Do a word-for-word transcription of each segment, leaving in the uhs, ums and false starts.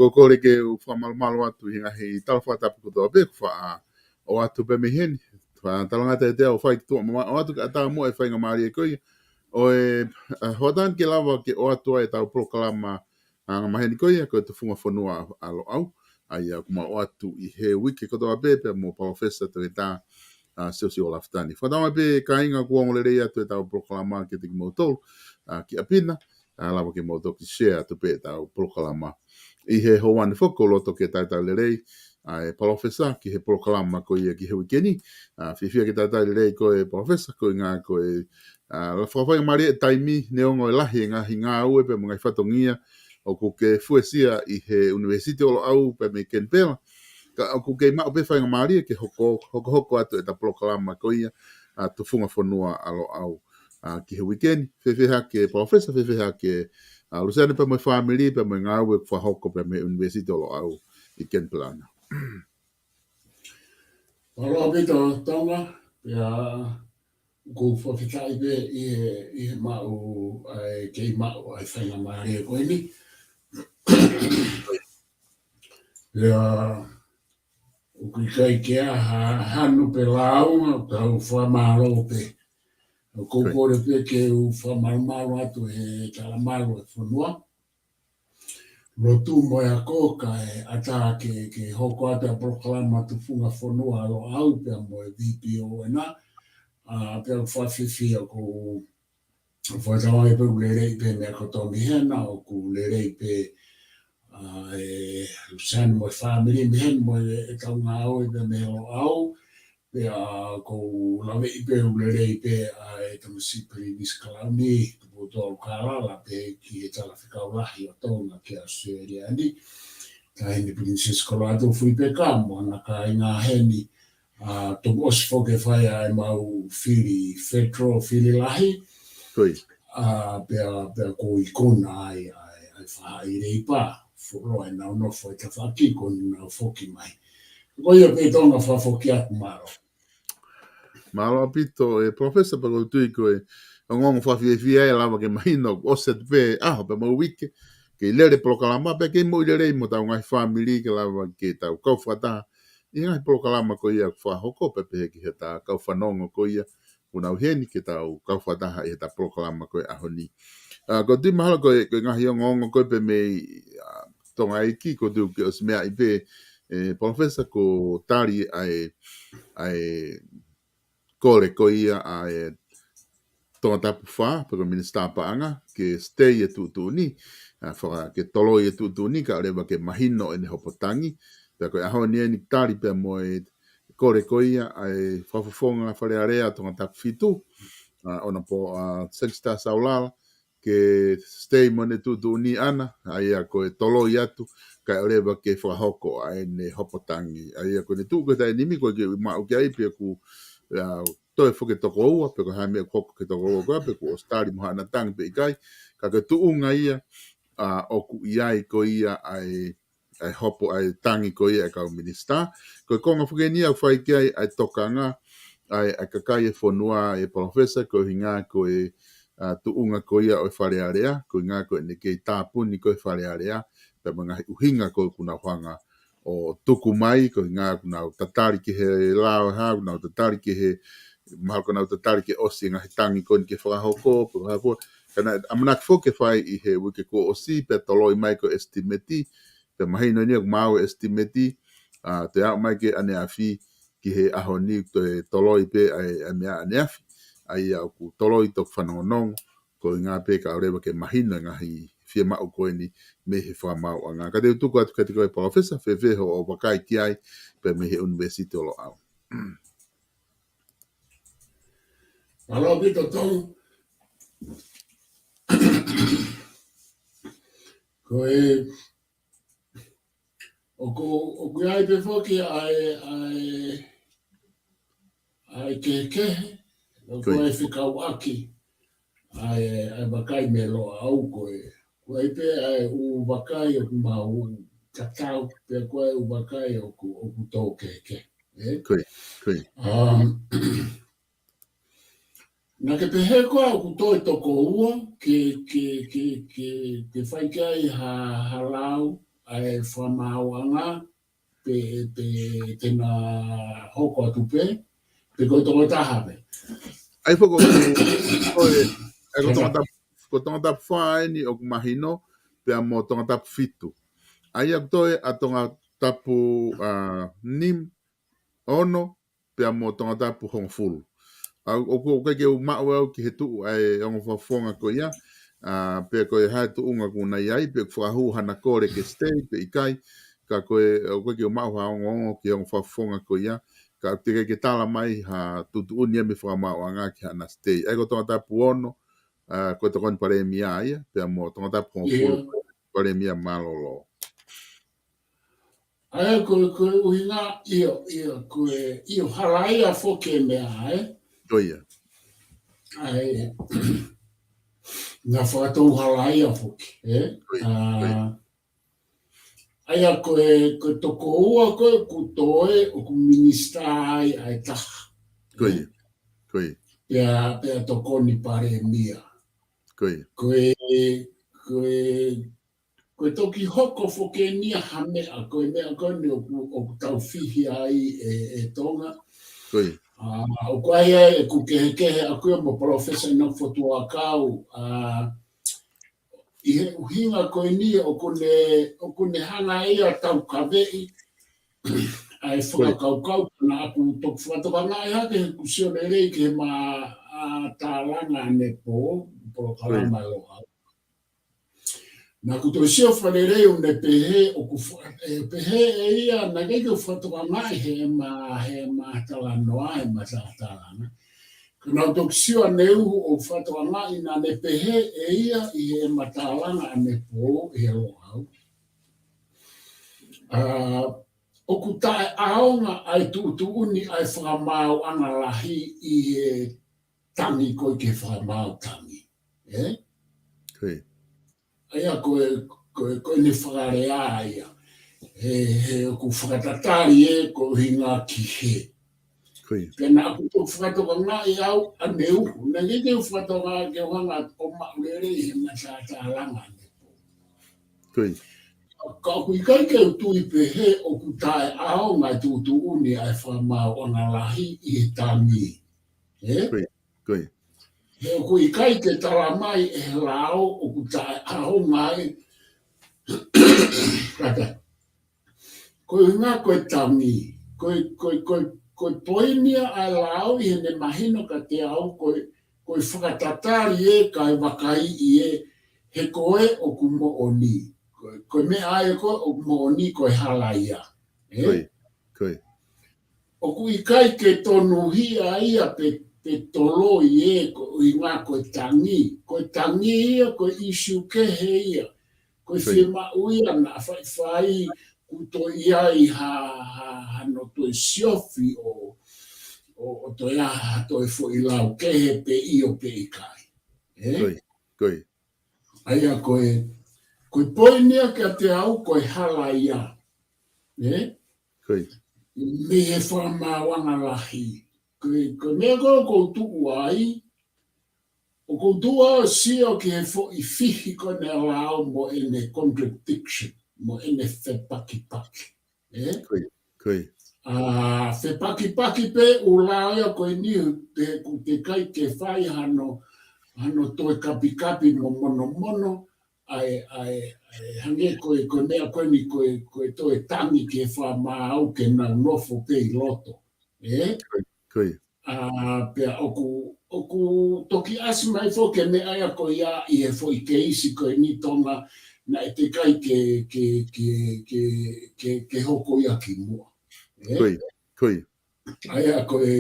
Ko e kole ke u fakamalumalu atu ʻi he ngaahi tala fakatapu kotoa pē, kuo faʻa ʻoatu pē mei heni. Faʻa talangata ʻiate au ʻo fai ki tuʻa mamaʻo atu kae ʻatā muʻa e faingamālie ko ia ʻo e, ʻa, hoʻatā ni ke lava ke ʻoatu ai ʻetau polokalama angamaheni ko ia ko e Tufunga Fonua ʻa Loʻau. ʻA ia ʻoku mau ʻoatu ʻi he uike kotoa pē pea mo Palōfesa Toketā, ʻa, Siosiua Lafitani. Fakatauange pē kāinga kuo ongo lelei atu ʻetau polokalama kiate kimoutolu, ʻa, ki ʻapi na, ʻa, lava ke mou toki share atu pē ʻetau polokalama ʻi he houa ni foki. ʻOku loto ke talitali lelei ʻa e Palōfesa ki he polokalama ko ia ki he uike ni. ʻA, fiefia ke talitali lelei koe Palōfesa, koeʻuhinga ko e, ʻa, fakafaigamālie e taimi neongo e lahi e ngaahi ngāue pea mo e ngaahi fatongia ʻoku ke fuesia ʻi he ʻUnivēsiti ʻo Loʻau pea mei Kenipela. Ka ʻoku kei maʻu pē faingamālie ke hoko, hokohoko atu ʻeta polokalama ko ia, ʻa, Tufunga Fonua ʻa Loʻau, ʻa, ki he uike ni. Fēfē hake Palōfesa, fēfē hake, ʻa, Luseane pea mo e fāmili pea mo e ngāue ʻoku fakahoko pea mei he ʻUnivēsiti ʻo Loʻau ʻi Kenipela na? Mālō ʻaupito Tonga, pea ʻoku ou fakafetaʻi pē ʻi he, ʻi he maʻu, ʻa e kei maʻu ʻa e faingamālie ko eni. Pea ʻoku ʻikai ke ʻi ai ha hanu pe lāunga, ka ʻoku ou fakamālō pē. ʻOku ou Right. kole pē ke u fakamalumalu atu he talamalu e fonua. Lotu mo e ako kae ʻatā ke, ke hoko atu ʻa e polokalama Tufunga Fonua ʻa Loʻau pea mo e V P O ena. ʻA, pea ʻoku ou fakafiefia ʻoku fakatauange pē ʻoku lelei pē meʻa kotoa mei hena, ʻoku lelei pē, ʻa, e Luseane mo e fāmili mei hena mo e, ʻetau ngāue pē mei Loʻau, pea ʻoku ou laveʻi pē ʻoku lelei pē ʻa e tamasiʻi Pilinisi Kalauni Tupoutoʻa ʻUlukālala pehē ki he Talafekau Lahi ʻo Tonga ki ʻAositelēlia ni. Taʻahine Pilinisesi Kolorado Fuipeka mo hona kāinga heni, ʻa, tomuʻosi foki e fai ʻa e mau fili federal, fili lahi. Koi. ʻA, pea, pea kuo ikuna ai ʻa e, ʻa e faʻahi leipa, fuoloa ʻenau nofo ʻi tafaʻaki kuo nau foki mai. Ko ia pē Tonga, fakafoki atu, mālō. Mālō ʻaupito e Palōfesa, pea ʻoku ou tui ko e ongoongo fakafiefia ʻe lava ke mahino ʻosi atu pē ʻaho pea mo e uike, kei lele polokalama pea kei moʻui lelei mo hotau ngaahi fāmili ke lava ke tau kau fakataha ʻi he ngaahi polokalama ko ia ʻoku fakahoko pea pehē ki heʻeta kau fanongo ko ia ʻoku nau ʻi heni ke tau kau fakataha ʻi heʻeta polokalama ko e ʻaho ni. ʻA, ʻoku ou tui mahalo ko e, ko e ngaahi ongoongo ko ē pē mei, ʻa, Tonga ʻEiki, ʻoku ou tui ke ʻosi meaʻi pē, e, Palōfesa, kuo tali ʻa e, ʻa e kole ko ia ʻa e Tongatapu Fā, pe ko e Minisitā Paʻanga, ke stay e tuʻutuʻuni, ʻa, faka-, ke toloi e tuʻutuʻuni, kae ʻoleva ke mahino ʻene hopo tangi, pea ko e ʻaho ni eni tali pea mo e kole ko ia ʻa e Fakafofonga Fale Alea Tongatapu Fitu, ʻa, ʻOnapō, ʻa, Sangster Saulala, ke stay mo ʻene tuʻutuʻuni ʻana, ʻa ia ko e toloi atu, kae ʻoleva ke fakahoko ʻa ʻene hopo tangi. ʻA ia ko ʻene tuʻu ko ē he taimi ni, ʻoku ʻikai ke u maʻu ki ai pe ʻoku, ʻa, toe foki e toko ua, pe ko e hā e meʻa ʻoku hoko ki he toko ua ko ia, pe kuo ʻosi tali mo haʻana tangi pe ʻikai, ka ko e tuʻunga ia, ʻa, ʻoku ʻi ai ko ia ʻa e ʻa e hopo, ʻa e tangi ko ia ʻa e kau minisitā. Ko e konga foki eni ʻoku fai ki ai ʻa e tokanga ʻa e, ʻa e kakai e fonua, e Palōfesa, koeʻuhinga ko e, ʻa, tuʻunga ko ia ʻo e Fale Alea, koeʻuhinga ko ʻene kei tāpuni ko ē Fale Alea pea mo e ngaahi ʻuhinga ko ē ʻoku nau hanga ʻo tuku mai, koeʻuhinga ʻoku nau tatali ki he lao ʻe hā, ʻoku nau tatali ki he, mahalo ʻoku nau tatali ke ʻosi e ngaahi tangi ko eni ke fakahoko, pe ko e hā fua. Ka naʻe ʻamanaki foki ke fai ʻi he uike kuo ʻosi, pea toloi mai ko e estimate, pea mahino eni ʻoku maau e estimate, ʻa, toe aʻu mai ki he ʻaneafi, ki he ʻaho ni toe toloi pē ʻa e, ʻa e meʻa ʻaneafi. ʻA ia ʻoku toloi toki fanongonongo, koeʻuhinga pē kae ʻoleva ke mahino e ngaahi fiemaʻu ko eni mei he fakamaauʻanga. Ka te u tuku atu kiate koe Palōfesa, fēfē hoʻo vakai ki ai pea mei he ʻUnivēsiti ʻo Loʻau? Mālō ʻaupito Tonga. Ko e, ʻoku, ʻoku ʻi ai pē foki ʻa e, ʻa e, ʻa e kehekehe, ʻoku ʻi ai e fekauʻaki ʻa e, ʻa e vakai mei Loʻau ko ē. ʻOku ʻi ai pē ʻa e ʻū vakai ʻoku maʻu tatau, pea ʻoku ʻi ai e ʻū vakai ʻoku, ʻoku tō kehekehe. Ē? Ko ia, ko ia. Um, naʻa ke pehē koā ʻoku toe toko ua ke, ke, ke, ke, ke fai ki ai ha, ha lau, ʻa e fakamaauʻanga, pe, pe te na hoko atu pē, pe ko e tokotaha pē. ʻA ia foki, ko e, ʻa ia ko Tongatapu, ko Tongatapu fā eni ʻoku mahino, pea mo Tongatapu fitu. ʻA ia ko e ʻa Tongatapu, ʻa, nima, ono, pea mo Tongatapu hongofulu. ʻA, ʻoku, ʻoku ʻikai ke u maʻu au ki he tuʻu ʻa e ongo fakafofonga ko ia, ʻa, pe ko e hā e tuʻunga ʻoku nau ʻi ai, pe ʻoku fakahū hana kole ke stay, pe ʻikai, ka ko e, ʻoku ʻikai ke u maʻu ha ongoongo ki he ongo fakafofonga ko ia, ka teʻeki ke tala mai ha tuʻutuʻuni ia mei he fakamaauʻanga ki haʻana stay. ʻA ia ko Tongatapu ono, ʻa, ko e tokoni palēmia ia, pea mo Tongatapu hongofulu, ʻIo. palēmia mālōlō. ʻA ia ko e, ko e ʻuhinga, ʻio, ʻio, ko e, ʻio, halaia foki e meʻa, ē? Ko ia. ʻA ia, na fakatou halaia foki, ē? Ko ia, ʻA, ko ia. ʻA ia ko e, ko e toko ua ko ē ʻoku toe ʻoku minisitā ai ʻa e taha. Ko ia, ko ia. Pea, pea tokoni palēmia. Ko ia. Ko e, ko e, ko e toki hoko foki eni ia ha meʻa, ko e meʻa ko eni ʻoku, ʻoku tau fihi ai ē, ē Tonga. Ko ia. ʻA, ʻoku ʻi ai ʻeku kehekehe ʻaʻaku ia mo Professor Nofo Tuakau, ʻa, ʻi he ʻuhinga ko eni ʻoku ne, ʻoku ne hanga ia ʻo taukaveʻi ʻa e Ko ia. fakakaukau, naʻa ku toki fakatokangaʻi hake he kuo sio lelei ki he ma, ʻa, tālanga ʻanepō, Ko ia. polokalama ʻa e Loʻau. Naʻa ku toe sio fakalelei ʻo ne pehē ʻoku fa-, ʻe pehē ʻe ia, naʻe ʻikai ke u fakatokangaʻi he ma, he ma talanoa, he ma tā-, tālanga. Ka naʻa ku toki sio ʻaneuhu ʻo fakatokangaʻi naʻa ne pehē ʻe ia ʻi he ma tālanga ʻanepō ʻi he Loʻau. ʻA, ʻoku taʻeʻaonga ʻa e tuʻutuʻuni ʻa e fakamaauʻanga lahi ʻi he tangi ko ē ki he fakamaau tangi. Ē? Ko ia. ʻA ia ko e, ko e, ko ʻene fakalea ia. He, he ʻoku fakatatali ē ko e ʻuhinga ki he. Ko ia. Pea naʻa ku toe fakatokangaʻi au ʻaneuhu. Naʻe ʻikai ke u fakatokangaʻi ke u hanga ʻo maʻu lelei he ma tā-, tālanga ʻanepō. Ko ia. Ka ʻoku ʻikai ke u tui pehē ʻoku taʻeʻaonga e tuʻutuʻuni ʻa e fakamaauʻanga lahi ʻi he tangi. Ē? Ko ia, ko ia. He ʻoku ʻikai ke tala mai ʻe he lao ʻoku taʻeʻaonga ai. Kātaki. Ko e ʻuhinga ko e tangi. Ko e, ko e, ko e, ko e poini ia ʻa e lao ʻi heʻene mahino kiate au ko e, ko e fakatatali ē kae vakaiʻi ē he ko ē ʻoku moʻoni. Ko e, ko e meʻa ē ko ē ʻoku moʻoni ko e halaia. Ē? Ko ia, ko ia. ʻOku ʻikai ke tonuhia ia pe, pe toloi ē ko e ʻuhinga ko e tangi. Ko e tangi ia, ko e ʻīsiu kehe ia. Ko e Ko ia. fiemaʻu ia naʻa faifai kuo toe ʻi ai ha, ha, hano toe siofi ʻo, ʻo, ʻo toe ʻa ha toe foʻi lau kehe pe ʻio pe ʻikai. Ē? Ko ia, ko ia. ʻA ia ko e, ko e poini ia kiate au ko e halaia. Ē? Ko ia. Mei he fakamaauʻanga lahi. Ko e, ko e meʻa ko ē ʻoku ou tuʻu ai, ʻoku ou tuʻu ai ʻo sio ki he foʻi fihi ko eni ʻa e lao mo ʻene contradiction, mo ʻene fepakipaki. Ē? Ko ia, ko ia. ʻA, fepakipaki pē ʻū lao ia ko eni, te, ʻoku teʻeki ai ke fai hano, hano toe kapikapi mo monomono, ʻa e, ʻa e, ʻa e, hangē ko e, ko e meʻa ko eni ko e, ko e toe tangi ki he fakamaau ke nau nofo pē ʻi loto. Ē? Ko ia, ko ia. ʻA, pea ʻoku, ʻoku toki ʻasi mai foki e meʻa ia ko ia ʻi he foʻi keisi ko eni Tonga naʻe teʻeki ai ke, ke, ke, ke, ke, ke hoko ia ki muʻa. Ē? Ko ia, ko ia. ʻA ia ko e,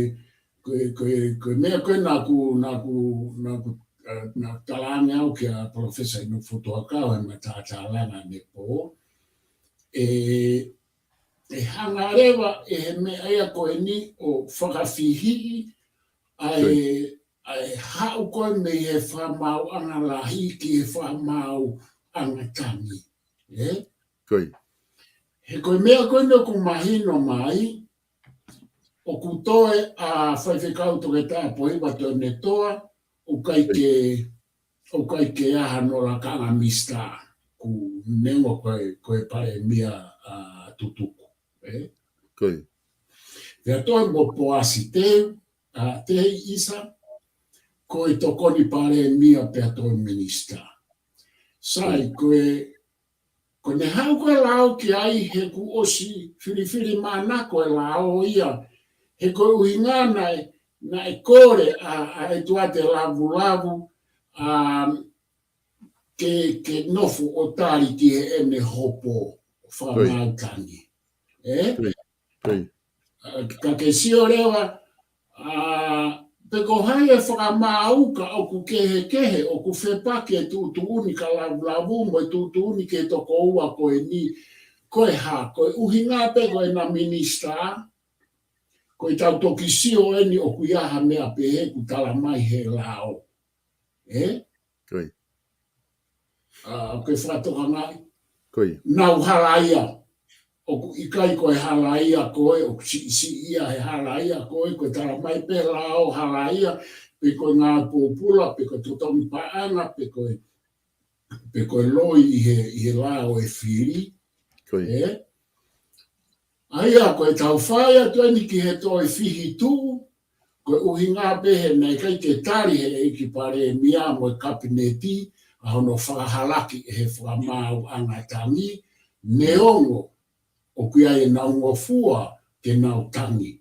ko e, ko e, ko e meʻa ko ē naʻa ku, naʻa ku, naʻa ku, ʻa, naʻa ku talaange au kia Professor Nofo Tuakau he ma tā-, tālanga ʻanepō. ʻE, ʻe hanga leva ʻe he meʻa ia ko eni ʻo fakafihiʻi ʻa e, Ko ia. ʻa e haʻu ko ē mei he fakamaauʻanga lahi ki he fakamaauʻanga tangi. Ē? Ko ia. He ko e meʻa ko eni ʻoku mahino mai, ʻoku toe ʻa Faifekau Toketā Pohiva Tuʻiʻonetoa, ʻoku ʻikai Ko ia. ke, ʻoku ʻikai ke ʻi ai hano lakanga misitā. Kuo neongo ko e, ko e palēmia ʻa Tutuku. Ē? Ko ia. Pea toe mo Poasi Teu, ʻa Tei ʻIsa, ko e tokoni palēmia pea toe minisitā. Sai, ko e, ko ʻene haʻu ko e lao ki ai he kuo ʻosi filifilimanako e lao ia, he ko e ʻuhinga naʻe, naʻe kole ʻa, ʻa ʻEtuate Lavulavu, ʻa, ke, ke nofo ʻo tali ki heʻene hopo fakamaau tangi. Ē? Ko ia. Ko ia. ʻA, ka ke sio leva, ʻa, pe ko hai e fakamaau ka ʻoku kehekehe, ʻoku fepaki e tuʻutuʻuni kia Lavulavu mo e tuʻutuʻuni ki he tokoua ko eni, ko e hā, ko e ʻuhinga pe ko ʻena minisitā, ko ʻetau toki sio eni ʻoku ʻi ai ha meʻa pehē kuo tala mai he lao. Ē? Ko ia. ʻA, ʻoku ke fakatokangaʻi? Ko ia. Nau halaia. ʻOku ʻikai ko e halaia ko ē, ʻoku siʻisiʻi ia he halaia ko ē, ko e tala mai pē lao halaia, pe ko e ngāue pōpula, pe ko e totongi paʻanga, pe ko e, pe ko e loi ʻi he, ʻi he lao ʻo e fili. Ko ia. Ē? ʻA ia, ko ʻetau fai atu eni ki he toe fihi tuʻu, ko e ʻuhinga pē he naʻe ʻikai ke tali he ʻEiki Palēmia mo e Kapineti ʻa hono fakahalaki ʻe he fakamaauʻanga tangi, neongo ʻoku ʻi ai ʻenau ngofua ke nau tangi.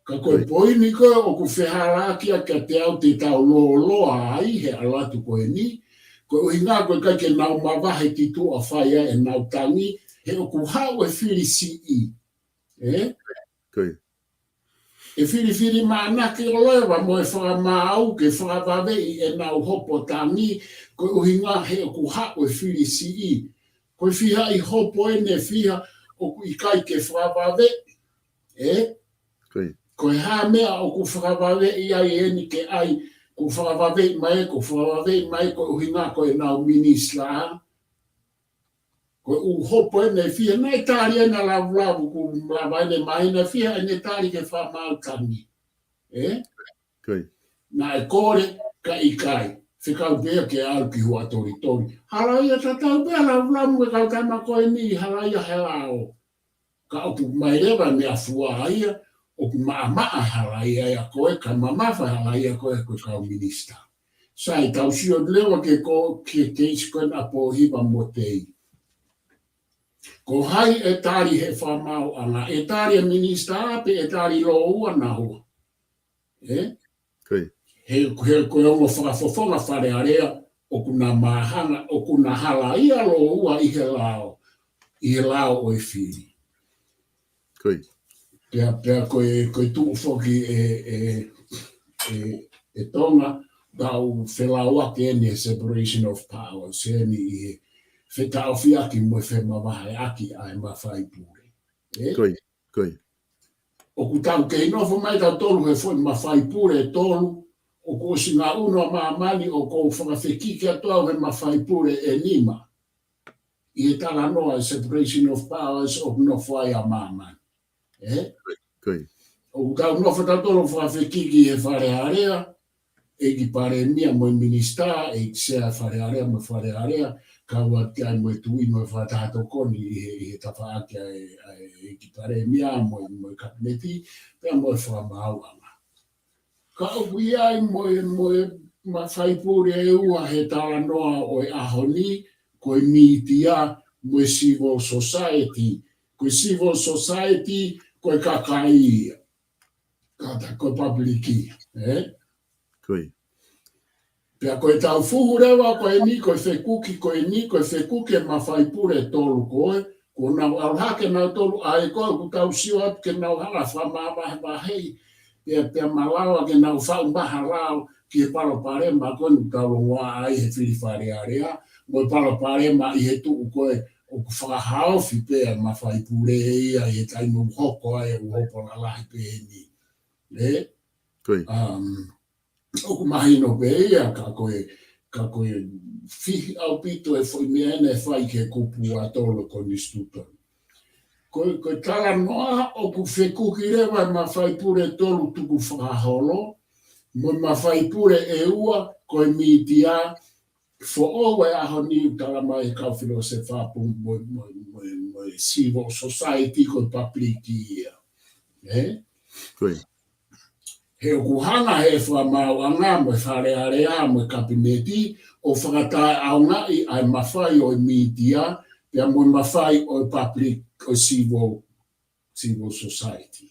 Ka ko e poini ko ē ʻoku fehālaaki ʻa kiate au te tau lōloa ai he ʻalu atu ko eni, ko e ʻuhinga ko e ʻikai ke nau mavahe ki tuʻa fai ai ʻenau tangi, he ʻoku haʻu e fili siʻi. Ē? Ko ia. ʻE filifilimanako leva mo e fakamaau ke fakavaveʻi ʻenau hopo tangi, ko e ʻuhinga he ʻoku haʻu e fili siʻi. Ko e fiha ʻi hopo eni ʻe fiha ʻoku ʻikai ke fakavaveʻi. Ē? Ko ia. Ko e hā meʻa ʻoku fakavaveʻi ai eni ke ʻai, ʻoku fakavaveʻi mai, ʻoku fakavaveʻi mai, ko e ʻuhinga ko ʻenau minisitā. Ko e ʻū hopo eni ʻe fiha, naʻe tali ʻe Lavulavu kuo lava eni mai ʻene fiha ʻene tali ke fakamaau tangi. Ē? Ko ia. Naʻe kole, ka ʻikai. Fekau pē ke ʻalu ki Huʻatolitoli. Halaia tatau pē ʻa Lavulavu mo e kau tama ko eni, halaia he lao. Ka ʻoku ʻomai leva e meʻafua ia, ʻoku maʻamaʻa halaia ia ko ē, ka mamafa halaia ko ē, ko e kau minisitā. Sai, tau sio leva ki he ko, ki he keisi ko ena ʻa Pōhiva mo Tei. Ko hai ʻe tali he fakamaauʻanga, ʻe tali e minisitā pe ʻe tali lōua naua. Ē? Ko ia. He, he ko e ongo fakafofonga Fale Alea, ʻoku na māhanga, ʻoku na halaia lōua ʻi he lao, ʻi he lao ʻo e fili. Ko ia. Pea, pea ko e, ko e tuʻu foki ʻe, ʻe, ʻe, ʻe Tonga, tau felauʻaki eni he separation of powers, eni ʻi he fetaʻofiʻaki mo e femavaheʻaki ʻa e mafai pule. Ē? Ko ia, ko ia. ʻOku tau kei nofo mai tautolu he foʻi mafai pule ʻe tolu, ʻoku ʻosi ngaʻunu ʻa māmani ʻoku ou fakafekiki atu au he mafai pule ʻe nima. ʻI he talanoa e separation of powers ʻoku nofo ai ʻa māmani. Ē? Ko ia. ʻOku tau nofo tautolu fakafekiki he Fale Alea, ʻEiki Palēmia mo e minisitā, ʻEiki Sea Fale Alea mo e Fale Alea, kau atu ai mo e tuʻi mo e fakataha tokoni ʻi he, ʻi he tafaʻaki ʻa e, ʻa e ʻEiki Palēmia mo e, mo e Kapineti, pea mo e fakamaauʻanga. Ka ʻoku ʻi ai mo e, mo e mafai pule ʻe ua he talanoa ʻo e ʻaho ni, ko e mītia mo e civil society. Ko e civil society, ko e kakai ia. Kātaki ko e public ia, ē? Ko ia. Pea ko ʻetau fuhu leva ko eni, ko e fekuki ko eni, ko e fekuki e mafai pule ʻe tolu ko ē, kuo nau ʻalu hake nautolu ʻa ē ko ē ʻoku tau sio atu ke nau hanga fakamavahevaheʻi, pea, pea malava ke nau faʻu maʻa ha lao ki he palopalema ko eni ʻoku tau longoaʻa ai he fili Fale Alea, mo e palopalema ʻi he tuʻu ko ē ʻoku fakahaofi pē ʻa e mafai pule ia ʻi he taimi ʻoku hoko ai e ʻū hopo lalahi pehē ni. Ē? Ko ia. Um, ʻoku mahino pē ia, ka ko e, ka ko e fihi ʻaupito e foʻi meʻa ena ʻe fai ki he kupu ua tolu konisitūtone. Ko e, ko e talanoa ʻoku fekuki leva e mafai pule ʻe tolu tukufakaholo, mo e mafai pule ʻe ua, ko e mītia, foʻou e ʻaho ni ʻoku tala mai he kau filōsefa pea mo, mo, mo, mo e civil society ko e public ia. Ē? Ko ia. He ʻoku hanga he fakamaauʻanga mo e Fale Alea mo e Kapineti ʻo fakataʻeʻaongaʻi ʻa e mafai ʻo e mītia, pea mo e mafai ʻo e public, ʻo e civil, civil society.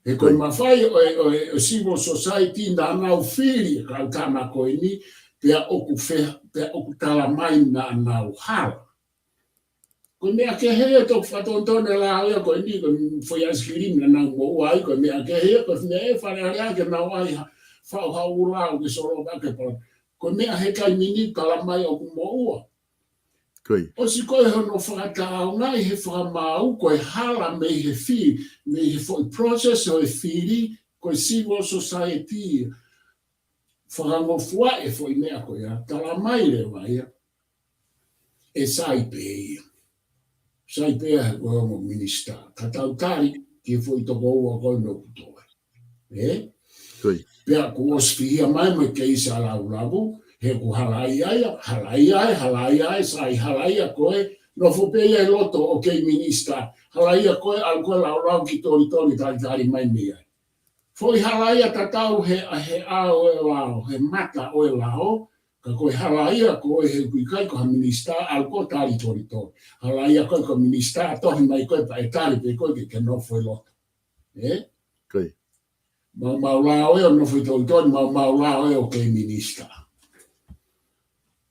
He ko e mafai ʻo e, ʻo e, ʻo e civil society naʻa nau fili e kau tama ko eni, pea ʻoku fe-, pea ʻoku tala mai naʻa nau hala. Ko e meʻa kehe ia ʻoku fakatonutonu e lao ia ko eni, ko e foʻi ʻaisikilimi naʻa nau moʻua ai, ko e meʻa kehe ia, ko e meʻa ē Fale Alea ke nau ʻai ha, faʻu ha ʻū lao ke solo ake pala. Ko e meʻa he taimi ni tala mai ʻoku moʻua. Ko ia. ʻOsi ko ē hono fakataʻeʻaongaʻi he fakamaau ko e hala mei he fi-, mei he foʻi process ʻo e fili, ko e civil society. Fakangofuaʻi e foʻi meʻa ko ia, tala mai leva ia ʻe sai pē ia. Sai pē ia he ko e ongo minisitā. Ka tau tali ki he foʻi toko ua ko ē ʻoku toe. Ē? Ko ia. Pea kuo ʻosi fihia mai mo e keisi ʻa Laulavu, he ʻoku halaia ia, halaia ia, halaia ia, sai halaia ko ē, nofo pē ia ʻi loto ʻo kei minisitā. Halaia ko ē, ʻalu ko ē Laulau ki Tolitoli talitali mai mei ai. Foʻi halaia tatau he, he ʻao ʻo e lao, he mata ʻo e lao, ka ko e halaia ko ē he ʻoku ʻikai ko ha minisitā, ʻalu ko ē tali Tolitoli. Halaia ko ē ko e minisitā, tohi mai ko ē pea ʻe tali pē koe ke ke nofo ʻi loto. Ē? Ko ia. Maumau lao ē ʻo nofo ʻi Tolitoli, maumau lao ē ʻo kei minisitā.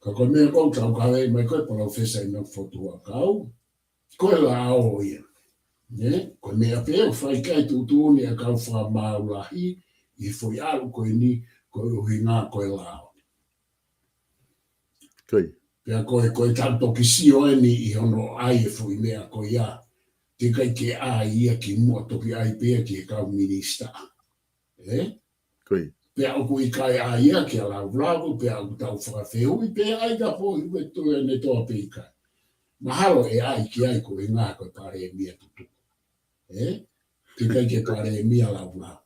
Ka ko e meʻa ʻoku tau kavei mai ko ē Palōfesa ʻInoke Fotu Huʻakau, ko e lao ia. Ē? Ko e meʻa pē ʻoku fai ki ai e tuʻutuʻuni ʻa e kau fakamaau lahi ʻi he foʻi ʻalu ko eni, ko e ʻuhinga ko e lao. Ko ia. Pea ko e, ko e tau toki sio eni ʻi hono ʻai e foʻi meʻa ko ia, teʻeki ai ke ʻai ia kimuʻa, toki ʻai pē ia ki he kau minisitā. Ē? Ko ia. Pea ʻoku ʻikai ʻai ia kia Laulavu, pea ʻoku tau fakafehuʻi pē ai ka po ʻi he toe ne toa pe ʻikai. Mahalo ʻe ʻai ki ai ko e ʻuhinga ko e Palēmia Tutuku. Ē? Teʻeki ai ke Palēmia Laulavu.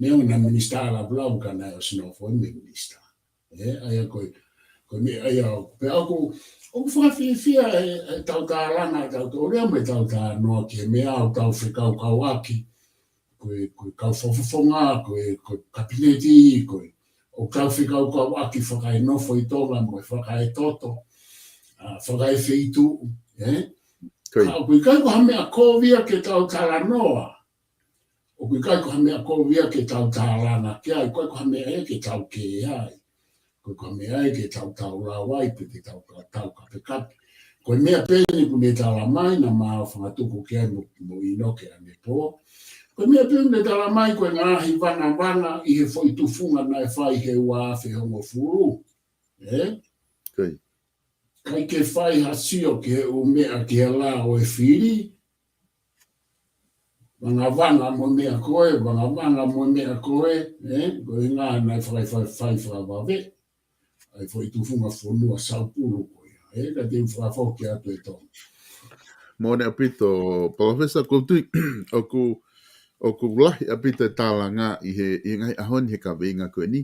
Neongo naʻe minisitā Laulavu ka naʻe ʻosi nofo ia mei he minisitā. Ē, ʻa ia ko e, ko e meʻa ia ʻoku, pea ʻoku, ʻoku fakafiefia e, e tau tālanga, tau tōlea mo e tau talanoa ki he meʻa ʻoku tau fekaukauʻaki, ko e, ko e kau fakafofonga, ko e, ko e Kapineti, ko e, ʻoku tau fekaukauʻaki fakaenofo ʻi Tonga mo e fakaetoto, ʻa, fakaefeituʻu, ē? Ko ia. Ka ʻoku ʻikai ko ha meʻa kovi ia ke tau talanoa. ʻOku ʻikai ko ha meʻa kovi ia ke tau tālanga ki ai, ʻoku ʻikai ko ha meʻa ia ke tau kē ai. ʻOku ʻikai ko ha meʻa ia ke tau taulau ai, pe ke tau, tau kapekape. Ko e meʻa pē eni ʻoku ne tala mai, naʻa ma ō ʻo fakatuku ki ai mo, mo ʻInoke ʻanepō. Ko e meʻa pē ʻoku ne tala mai, ko e ngaahi vangavanga ʻi he foʻi tufunga naʻe fai he ua afe hongofulu. Ē? Ko ia. ʻIkai ke fai ha sio ki he ʻū meʻa ki he lao ʻo e fili. Vangavanga mo e meʻa ko ē, vangavanga mo e meʻa ko ē, ē? Ko e ʻuhinga naʻe fai, fai, fai fakavave ʻa e foʻi tufunga fonua saupulu ko ia. Ē, ka te u fakafoki atu e Tonga. Moʻoni ʻaupito, Palōfesa, ʻoku ou tui, ʻoku, ʻoku lahi ʻaupito e tālanga ʻi he, ʻi he ngaahi ʻaho ni he kaveinga ko eni.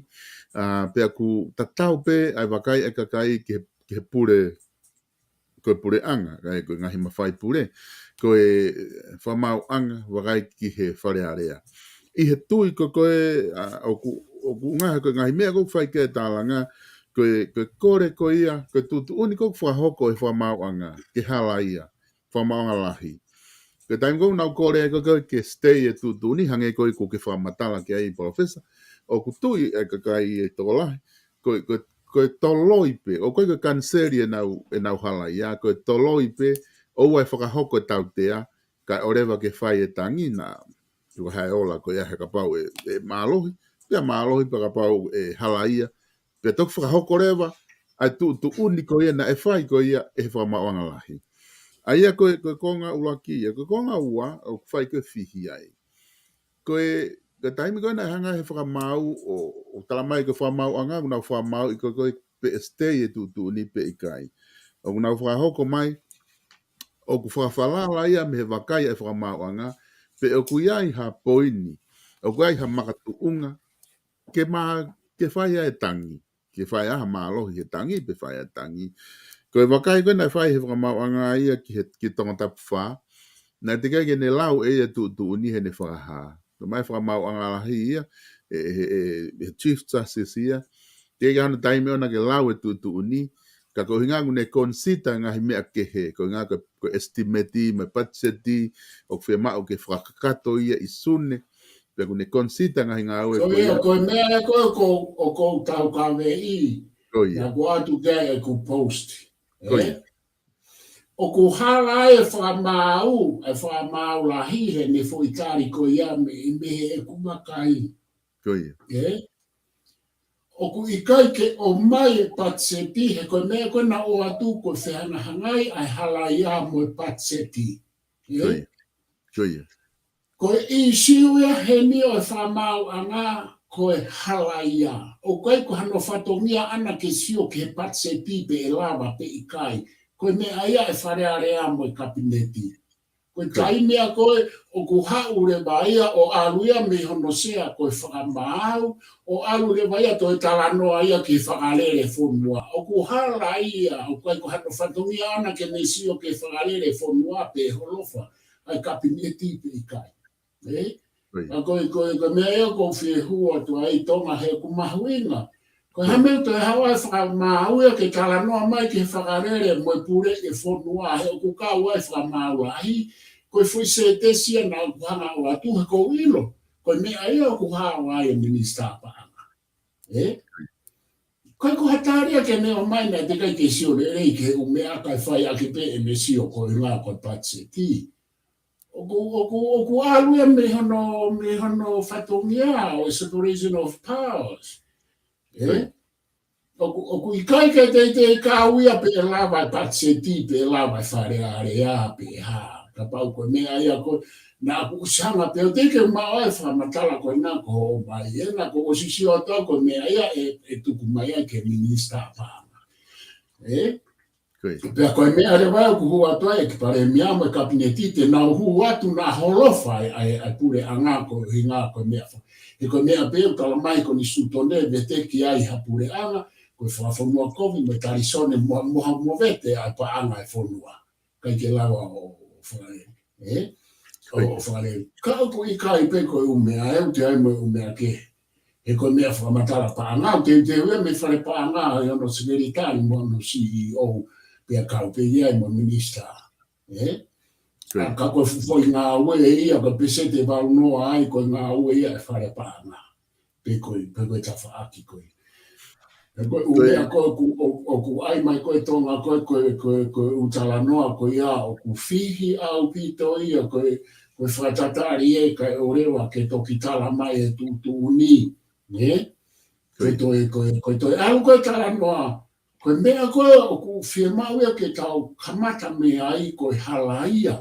ʻA, pea ʻoku tatau pē ʻa e vakai ʻa e kakai ki he, ki he pule, ko e puleʻanga, kae ko e ngaahi mafai pule, ko e fakamaauʻanga, vakai ki he Fale Alea. ʻI he tui ko ē, ʻa, ʻoku, ʻoku ngaahi, ko e ngaahi meʻa ʻoku fai ki ai e tālanga, ko e, ko e kole ko ia, ko e tuʻutuʻuni ʻoku fakahoko ʻe he fakamaauʻanga, ke halaia, fakamaauʻanga lahi. Ko e taimi ʻoku nau kole ko ē ke stay e tuʻutuʻuni, hangē ko ē ʻoku ke fakamatala ki ai Palōfesa, ʻoku tui e kakai ʻe tokolahi, ko e, ko e, ko e toloi pē, ʻoku ʻikai ko e kaniseli ʻenau, ʻenau halaia, ko e toloi pē, ʻoua ʻe fakahoko e tautea, kae ʻoua leva ke fai e tangi naʻa, tuku hae ola ko ia he kapau ʻe, ʻe mālohi, pea mālohi pea kapau ʻe halaia, pea toki fakahoko leva ʻa e tuʻutuʻuni ko ia naʻe fai ko ia ʻe he fakamaauʻanga lahi. ʻA ia ko e, ko e konga ʻuluaki ia, ko e konga ua, ʻoku fai ko ē fihi ai. Ko e, ko e taimi ko ē naʻe hanga ʻe he fakamaau ʻo, ʻo tala mai ko e fakamaauʻanga, ʻoku nau fakamaauʻi ko ē ko ē pe ʻe stay e tuʻutuʻuni pe ʻikai. ʻOku nau fakahoko mai, ʻoku fakafalala ia mei he vakai ʻa e fakamaauʻanga, pe ʻoku ʻi ai ha poini, ʻoku ʻi ai ha makatuʻunga, ke ma, ke fai ai e tangi. ke fai ʻa ha mālohi he tangi, pe fai ʻa e tangi. Ko e vakai ko ē naʻe fai he fakamaauʻanga ia ki he, ki Tongatapu fā, naʻe teʻeki ai ke ne lau ʻe ia e tuʻutuʻuni heʻene fakahā. Ko e meʻa fakamaauʻanga lahi ia, ʻe, ʻe, ʻe, ʻe Chief Justice ia, teʻeki ai hano taimi ʻona ke lau e tuʻutuʻuni, ka ko e ʻuhinga ʻoku ne consider ngaahi meʻa kehe, ko e ʻuhinga ko, ko e estimate, mo e patiseti, ʻoku fiemaʻu ke fakakakato ia ʻi Sune, pea ʻoku ne consider ngaahi ngāue ko ia. Ko ia, ko e meʻa ia ko ē ʻoku ou, ʻoku ou taukaveʻi, Ko ia. naʻa ku ʻoatu ki ai ʻeku post. Ko ia. ʻOku hala e fakamaau, e fakamaau lahi heʻene foʻi tali ko ia mei, mei heʻeku vakai. Ko ia. ʻE? ʻOku ʻikai ke ʻomai e patiseti he ko e meʻa ko ē naʻa ku ʻoatu ko e fehangahangai ʻa e halaia mo e patiseti. ʻE? Ko ia. Ko ia. Ko e ʻīsiu ia heni ʻo e fakamaauʻanga ko e halaia. ʻOku ʻikai ko hano fatongia ʻana ke sio ki he patiseti pe ʻe lava pe ʻikai. Ko e meʻa ia ʻa e Fale Alea mo e Kapineti. Ko e Ko ia. taimi ia ko ē ʻoku haʻu leva ia ʻo ʻalu ia mei hono sea ko e fakamaau, ʻo ʻalu leva ia toe talanoa ia ki he fakalele fonua. ʻOku halaia, ʻoku ʻikai ko hano fatongia ʻana ke ne sio ki he fakalele fonua pe holofa ʻa e Kapineti pe ʻikai. ʻE? Ko ia. ʻA ko e, ko e, ko e meʻa ia ʻoku ou fie hū atu ai Tonga heʻeku mahuʻinga. Ko e Ko ia. hame toe haʻu ai fakamaau ia ke talanoa mai ki he fakalele mo e pule ʻa e fonua heʻeku kau ai fakamaau lahi. Ko e foʻi sētesi ia naʻa ku hanga ʻo ʻoatu he ʻoku ou ʻilo. Ko e meʻa ia ʻoku hao ai e Minisitā Paʻanga. ʻE? Ko e ko ha tali ia ke ne ʻomai naʻe teʻeki ai ke sio lelei ki he ʻū meʻa kae fai ʻaki pē ʻene sio ko e ʻuhinga ko e patiseti. ʻOku, ʻoku, ʻoku ʻalu ia mei hono, mei hono fatongia ʻo e separation of powers. ʻE? Ko ia. ʻOku, ʻoku ʻikai ke teitei kau ia pe ʻe lava e patiseti, pe ʻe lava e Fale Alea, pe hā. Kapau ko e meʻa ia ko ē, naʻa ku ʻosi hanga pē ʻo teʻeki ai maʻu ʻa e fakamatala ko ena ko hoʻo mai. ʻE, naʻa ku ʻosi sio atu ko e meʻa ia ʻe, ʻe tuku mai ai ki he Minisitā Paʻanga. ʻE? Ko ia. Pea ko e meʻa leva ia ʻoku hū atu ai ʻEiki Palēmia mo e Kapineti te nau hū atu naʻa holofa ai ʻa e, ʻa e puleʻanga ko e ʻuhinga ko e meʻa fa-. He ko e meʻa pē ʻoku talamai ko e Konisitūtone veteki ai ha puleʻanga, ko e fakafonua kovi mo e talisone mo, mo, mo vete ʻa e paʻanga ʻa e fonua. ʻIkai ke lava ʻo, ʻo fale. ʻE? ʻO, ʻIo. ʻo fale. Ka ʻoku ʻikai pē ko e ʻū meʻa ʻe ʻoatu ai mo e ʻū meʻa kehe. He ko e meʻa fakamatala paʻanga, ʻoku teuteu ia mei he Fale Paʻanga, ʻa hono sekelitali mo hono C E O, pea kau pē ia mo e minisitā. ʻE? ʻIo. ʻA ka ko e fuʻu foʻi ngāue ia, ko e peseti ʻe valu noa ai, ko e ngāue ia ʻa e Fale Paʻanga. Pe ko e, pe ko e tafaʻaki ko ē. He ko e ʻū ʻIo. meʻa ko ē ʻoku, ʻo, ʻoku ʻai mai ko ē Tonga ko ē, ko e, ko e, ko e ʻū talanoa ko ia, ʻoku fihi ʻaupito ia, ko e, ko e fakatatali ē kae ʻoua ke toki tala mai e tuʻutuʻuni, ē? Ko e ʻIo. toe, ko e, ko e toe ʻalu ko ē talanoa, ko e meʻa ko ē ʻoku fiemaʻu ia ke tau kamata mei ai ko e halaia,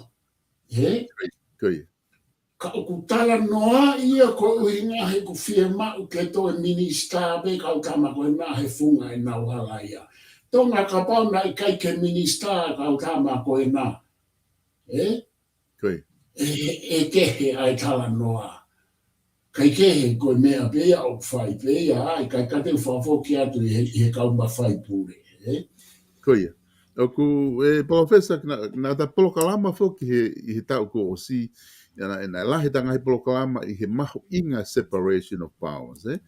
ē? Ko e ʻIo. Ka ʻoku talanoa ia ko e ʻuhinga he ʻoku fiemaʻu ke toe minisitā pē kau tama ko ena he funga ʻenau halaia. Tonga kapau naʻe ʻikai ke minisitā kau tama ko ena. Ē? Ko e ʻIo. ʻE, ʻe kehe ʻa e talanoa. ʻIkai kehe ko e meʻa pē ia ʻoku fai pē ia, ʻa e ʻikai ka te u fakafoki atu ʻi he, ʻi he kau mafai pule. Ē? Ko ia. ʻOku, ʻe, Palōfesa, naʻa, naʻa ta polokalama foki he, ʻi he taʻu kuo ʻosi, ʻa ia naʻe, naʻe lahi ʻeta ngaahi polokalama ʻi he mahuʻinga separation of powers, ē?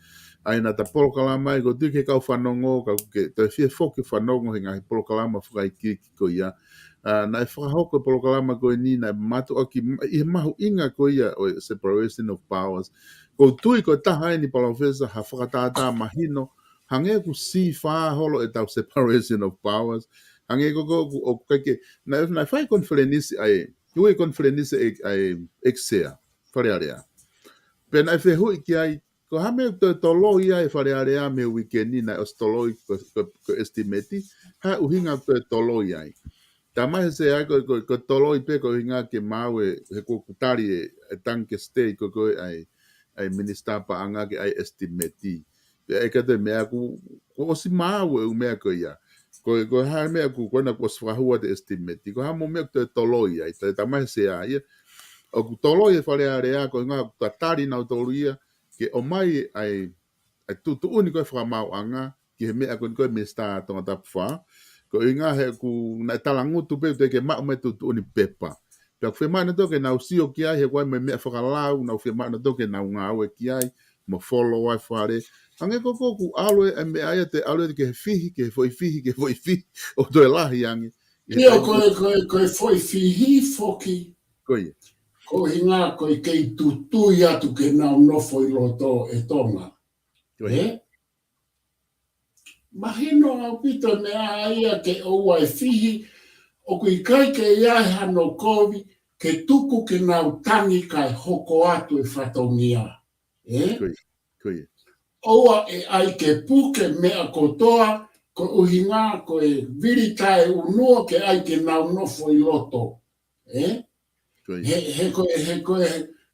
ʻA ia naʻa ta polokalama ai, ʻoku ou tui ki he kau fanongo, ka ke toe fie foki fanongo he ngaahi polokalama fakaikiiki ko ia. ʻA, naʻe fakahoko e polokalama ko eni, naʻe mātuʻaki, ʻi he mahuʻinga ko ia ʻo e separation of powers. ʻOku ou tui ko e taha eni Palōfesa ha fakatātā mahino, hangē ʻoku sī fā holo ʻetau separation of powers. Hangē ko, ko, ko, ʻoku ʻikai ke, naʻe, naʻe fai konifelenisi ai, ui konifelenisi ʻe, ʻa e ʻEiki Sea, Fale Alea. Pea naʻe fehuʻi ki ai, ko e hā e meʻa ʻoku toe toloi ai e Fale Alea mei he uike ni, naʻe ʻosi toloi ko, ko, ko e estimate, hā e ʻuhinga ʻoku toe toloi ai. Talamai he Sea ko, ko, ko e toloi pē ko e ʻuhinga ke maau e, he ko, ʻoku tali e, e tangi ke stay ko, ko e ʻai, ʻai minisitā paʻanga ke ʻai estimate. Pea ʻe kata e meʻa ʻoku, kuo ʻosi maau e ʻū meʻa ko ia. Ko, ko e hā e meʻa ʻoku, ko ena kuo ʻosi fakahū atu e estimate. Ko e hā mo e meʻa ʻoku toe toloi ai, ta, talamai he Sea ia. ʻOku toloi e Fale Alea ko e ʻuhinga ʻoku tatali nautolu ia, ke ʻomai ʻa e, ʻa e tuʻutuʻuni ko ē fakamaauʻanga, ʻi he meʻa ko eni ko e Minisitā Tongatapu fā. Ko e ʻuhinga he ʻoku nau talangutu pē ʻoku teʻeki ke maʻu mai tuʻutuʻuni pepa. Pea ʻoku fiemaʻu nautolu ke nau sio ki ai he ʻoku ʻi ai mo e meʻa fakalau, naʻe fiemaʻu nautolu ke nau ngāue ki ai, mo follow ai fale. Hangē ko ē ʻoku ʻalu e meʻa ia, te ʻalu ia ki he fihi, ki he foʻi fihi, ki he foʻi fihi, ʻo toe lahi ange. ʻIo, ko e, ko e, ko e foʻi fihi foki. Ko ia. Ko e ʻuhinga ko e kei tutui atu ke nau nofo ʻi loto ʻe Tonga. Ko ia. Ē? Mahino ʻaupito e meʻa ia ke ʻoua ʻe fihi, ʻoku ʻikai ke ʻi ai hano kovi, ke tuku ke nau tangi kae hoko atu e fatongia. Ē? Ko ia, ko ia. ʻOua ʻe ʻai ke puke meʻa kotoa, ko e ʻuhinga, ko e vili taʻeʻunua ke ʻai ke nau nofo ʻi loto. Ē? Ko ia. He, he ko e, he ko e,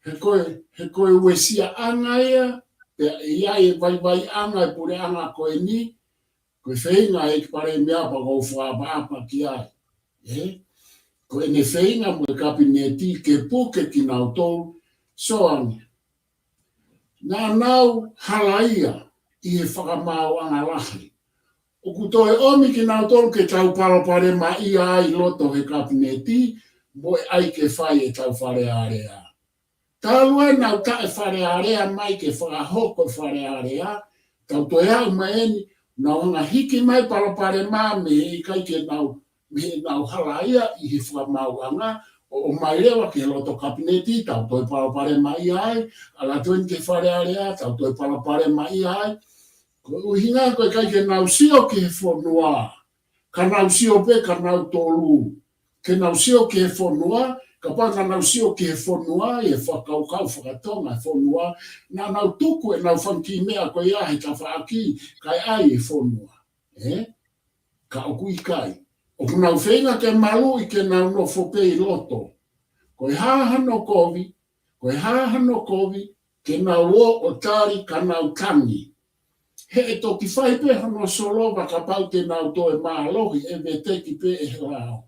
he ko e, he ko e uesiaʻanga ia, pea ʻi ai e vaivaiʻanga e puleʻanga ko eni, ko e feinga e ʻEiki Palēmia pea ʻoku ou fakaʻapaʻapa ki ai. Ē? Ko ʻene feinga mo e Kapineti ke puke kinautolu, soange. Naʻa nau halaia ʻi he fakamaauʻanga lahi. ʻOku toe ʻomi kinautolu ke tau palopalemaʻia ai loto he Kapineti, mo e ʻai ke fai e tau Fale Alea. Talu ʻenau taʻe Fale Alea mai ke fakahoko e Fale Alea, tau toe aʻu mai eni, nau hanga hiki mai palopalema mei he ʻikai ke nau, mei heʻenau halaia ʻi he fakamaauʻanga, ʻo, ʻomai leva ki he loto Kapineti, tau toe palopalemaʻia ai, ʻalu atu eni ki he Fale Alea, tau toe palopalemaʻia ai. Ko e ʻuhinga ko e ʻikai ke nau sio ki he fonua, ka nau sio pē kinautolu. Ke nau sio ki he fonua, kapau naʻa nau sio ki he fonua, ʻi he fakakaukau fakatonga e fonua, naʻa nau tuku ʻenau fanga kiʻi meʻa ko ia he tafaʻaki, kae ʻai e fonua. Ē? Ka ʻoku ʻikai. ʻOku nau feinga ke maluʻi ke nau nofo pē ʻi loto. Ko e hā hano kovi, ko e hā hano kovi, ke nau ō ʻo tali ka nau tangi. He ʻe toki fai pē hono solova kapau te nau toe mālohi ʻe veteki pē ʻe he lao.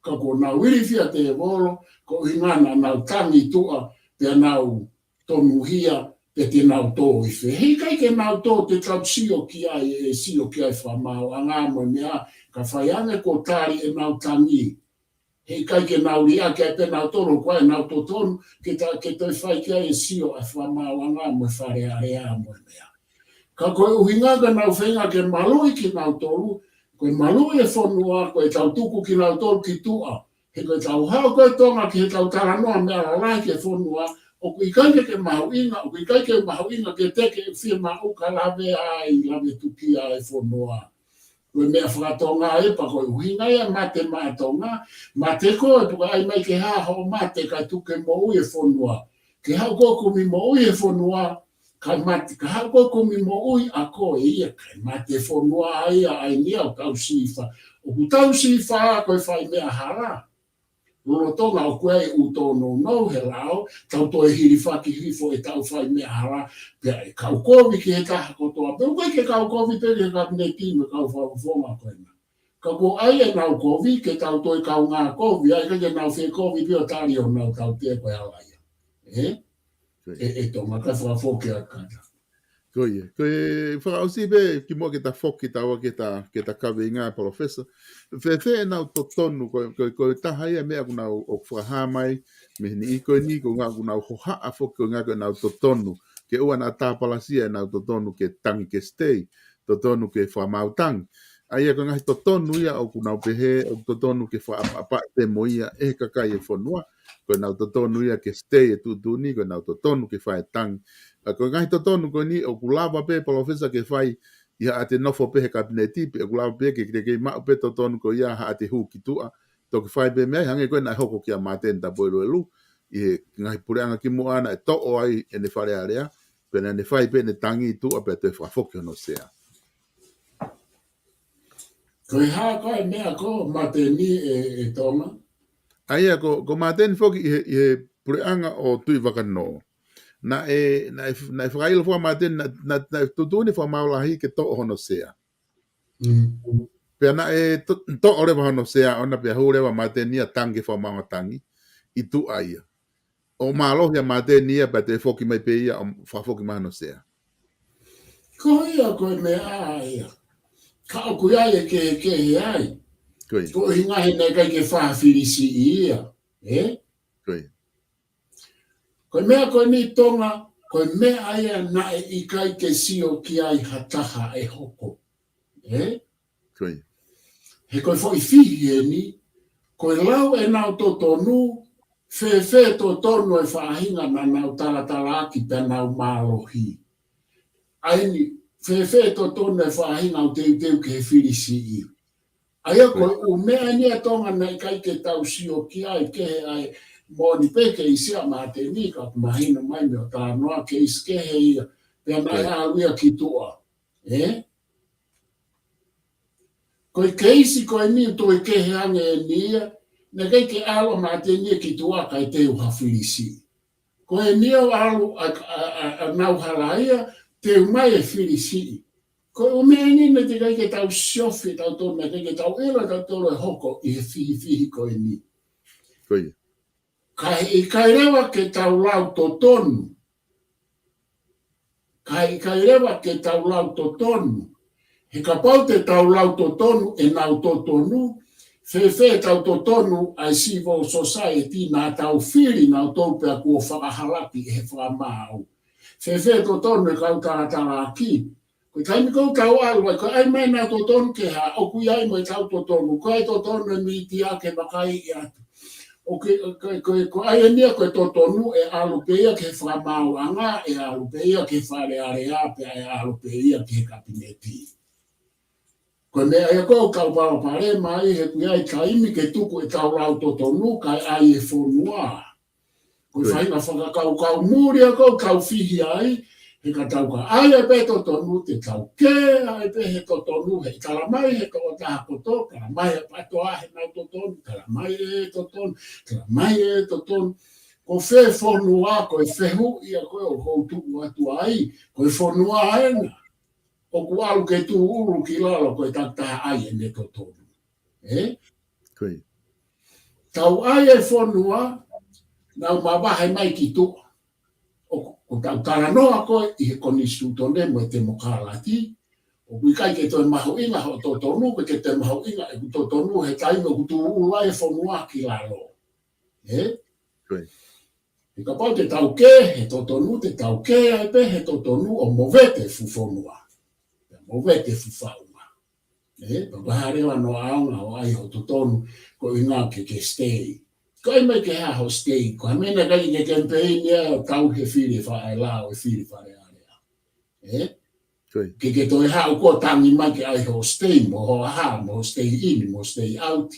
Ka kuo nau ilifia tēvolo, ko e ʻuhinga naʻa nau tangi tuʻa, pea nau tonuhia, pea te nau tō ʻi fē. He ʻikai ke nau tō te tau sio ki ai, ʻe sio ki ai fakamaauʻanga mo e meʻa, ka fai ange kuo tali ʻenau tangi. He ʻikai ke nau liʻaki ai pē nautolu, ko ʻenau totonu, ke ta, ke toe fai ki ai e sio ʻa e fakamaauʻanga mo e Fale Alea mo e meʻa. Ka ko e ʻuhinga ka nau feinga ke maluʻi kinautolu, ko e maluʻi e fonua, ko e tau tuku kinautolu ki tuʻa. He ko e tau haʻu ko e Tonga ki he tau talanoa meʻa lalahi ki he fonua, ʻoku ʻikai ke ke mahuʻinga, ʻoku ʻikai ke mahuʻinga ke teke e fiemaʻu ka lave ai, lave tukia e fonua. Ko e meʻa fakatonga ē pea ko e ʻuhinga ia mate maʻa Tonga, mate koe, pe ko e ʻai mai ke hā hoʻo mate kae tuku ke moʻui e fonua. Ke haʻu koe kumi moʻui e fonua, kae mate, ka haʻu koe kumi moʻui ʻa koe ia, kae mate fonua ai ʻa ʻai ni au tau sifa. ʻOku tau sifa ko e fai meʻa hala. Lolotonga ʻoku ʻi ai e ʻū tōnounou he lao, tau toe hilifaki hifo e tau fai meʻa hala, pea ʻe kau kovi ki he taha kotoa. Pea ʻoku ʻikai ke kau kovi pē ki he Kapineti mo e kau fakafofonga ko ena. Ka ko ai ʻenau kovi, ke tau toe kaungā kovi, ʻa ʻikai ke nau fie kovi pē ʻo tali ʻo nau tau te ko e hala ia. Ē? Ko ia. ʻE, ʻe Tonga ka fakafoki a kata. Ko ia. Ko e fakaʻosi pē kimuʻa ke ta foki taua ke ta, ke ta kaveinga Palōfesa. Fēfē ʻenau totonu, ko, ko, ko e taha ia meʻa ʻoku nau ʻoku fakahā mai, mei he niʻihi ko eni, ko e ʻuhinga ʻoku nau hohaʻa foki ko e ʻuhinga ko ʻenau totonu. Ke ʻoua naʻa tāpalasia ʻenau totonu ke tangi ke stay. Totonu ke fakamaau tangi. ʻA ia ko e ngaahi totonu ia ʻoku nau pehē, ʻoku totonu ke fakaʻapaʻapaʻi pē mo ia ʻe he kakai e fonua. Ko ʻenau totonu ia ke stay e tuʻutuʻuni, ko ʻenau totonu ke fai e tangi. ʻA ko e ngaahi totonu ko eni ʻoku lava pē Palōfesa ke fai ʻi haʻate nofo pē he Kapineti, pe ʻoku lava pē ke, ke, ke maʻu pē totonu ko ia haʻate hū ki tuʻa. Toki fai pē meʻa, hangē ko ē naʻe hoko kia Māteni Tapueluelu, ʻi he ngaahi puleʻanga kimuʻa naʻe toʻo ai ʻene Fale Alea, pea naʻa ne fai pē ʻene tangi ʻi tuʻa pea toe fakafoki hono sea. Ko e hā ko e meʻa ko Māteni ē, ē Tonga? ʻA ia ko, ko Māteni foki ʻi he, ʻi he puleʻanga ʻo Tuʻivakanō. Naʻe, naʻe, naʻe fakaʻilo fua Māteni, naʻe, naʻe, naʻe tuʻutuʻuni fakamaau lahi ke toʻo hono sea. Mm. Pea naʻe to-, toʻo leva hono sea ʻona pea hū leva Māteni ia tangi fakamaau tangi ʻi tuʻa ia. ʻO mālohi ʻa Māteni ia pea toe foki mai pē ia ʻo fakafoki mai hono sea. Ko ia ko e meʻa ia. Ka ʻoku ʻi ai e kehekehe ai. Ko ia. Ko e ʻuhinga he naʻe ʻikai ke fai ha filisiʻi ia. Ē? Ko ia. Ko e meʻa ko eni Tonga, ko e meʻa ia naʻe ʻikai ke sio ki ai ha taha ʻe hoko. Ē? Ko ia. He ko e foʻi fihi eni, ko e lau ʻenau totonu, fēfē totonu e faʻahinga naʻa nau talatalaaki pea nau mālohi. ʻA eni, fēfē totonu e faʻahinga ʻoku teuteu ki he filisiʻi. ʻA ia ko e ʻū meʻa eni ʻa Tonga naʻe ʻikai ke tau sio ki ai, kehe ai, moʻoni pē ke ʻi ai ʻa Māteni, ka ʻoku mahino mai mei hoʻo talanoa keisi kehe ia, pea naʻe ʻalu ia ki tuʻa. Ē? Ko e keisi ko eni toe kehe ange eni ia, naʻe ʻikai ke ʻalu ʻa Māteni ia ki tuʻa kae teu ha filisiʻi. Ko eni ia ʻalu ʻa, ʻa, ʻa, ʻa nau hala ia, teu mai e filisiʻi. Ko e ʻū meʻa eni naʻe ʻikai ke tau siofi, tau tonu, naʻe ʻikai ke tau ʻilo, tau tolo e hoko ʻi he fihifihi ko eni. Ko ia. Ka he ʻikai leva ke tau lau totonu. Ka he ʻikai leva ke tau lau totonu. He kapau te tau lau totonu ʻenau totonu, fēfē tau totonu ʻa e civil society naʻa tau fili naʻa tau pea kuo fakahalaki ʻe he fakamaau. Fēfē totonu e kau talatalaaki. Ko e taimi ko ē ʻoku tau ʻalu ai, ko e ʻai mai ʻenau totonu ke hā, ʻoku ʻi ai mo ʻetau totonu, ko e totonu e mītia ke vakaiʻi atu. ʻOku, ko, ko, ko e ʻai eni ia ko e totonu ʻe ʻalu pē ia ki he fakamaauʻanga, ʻe ʻalu pē ia ki he Fale Alea, pea ʻe ʻalu pē ia ki he Kapineti. Ko e meʻa ia ko ē ʻoku tau palopalema ai, he ʻoku ʻi ai e taimi ke tuku ʻetau lau totonu, kae ʻai e fonua. Ko e faʻahinga fakakaukau muli ia ko ē ʻoku tau fihi ai, he ka tau ka ʻai ai pē totonu, te tau kē ai pē he totonu, he tala mai he tokotaha kotoa, tala mai he PATOA heʻenau totonu, tala mai e totonu, tala mai e totonu. Ko fē fonua, ko e fehuʻi ia ko ē ʻoku ou tuʻu atu ai, ko e fonua ena ʻoku ʻalu ke tūʻulu ki lalo ko e takitaha ʻai ʻene totonu. Ē? Ko ia. Tau ʻai e fonua, nau mavahe mai ki tuʻa. ʻOku, ʻoku tau talanoa ko ē ʻi he konisitūtone mo e temokalati, ʻoku ʻikai ke toe mahuʻinga hoʻo totonu, ʻikai ke toe mahuʻinga ʻeku totonu, he taimi ʻoku tūʻulu ai e fonua ki lalo. Ē? Ko ia. He kapau te tau kē he totonu, te tau kē ai pē he totonu ʻo movete fuʻu fonua. Pea movete fuʻu faʻunga. Ē, pea ko e hā leva hono ʻaonga ʻo ʻai hoʻo totonu, ko e ʻuhinga ke ke stay. Ko e ʻai mai ke hā hoʻo stay, ko e meʻa naʻe ʻikai ke kemipeini ia ʻo tau he fili fa-, e lao e fili Fale Alea. Ē? Ko ia. Ke ke toe haʻu koe ʻo tangi mai ke ʻai hoʻo stay, mo hoʻo hā, mo hoʻo stay in, mo stay out.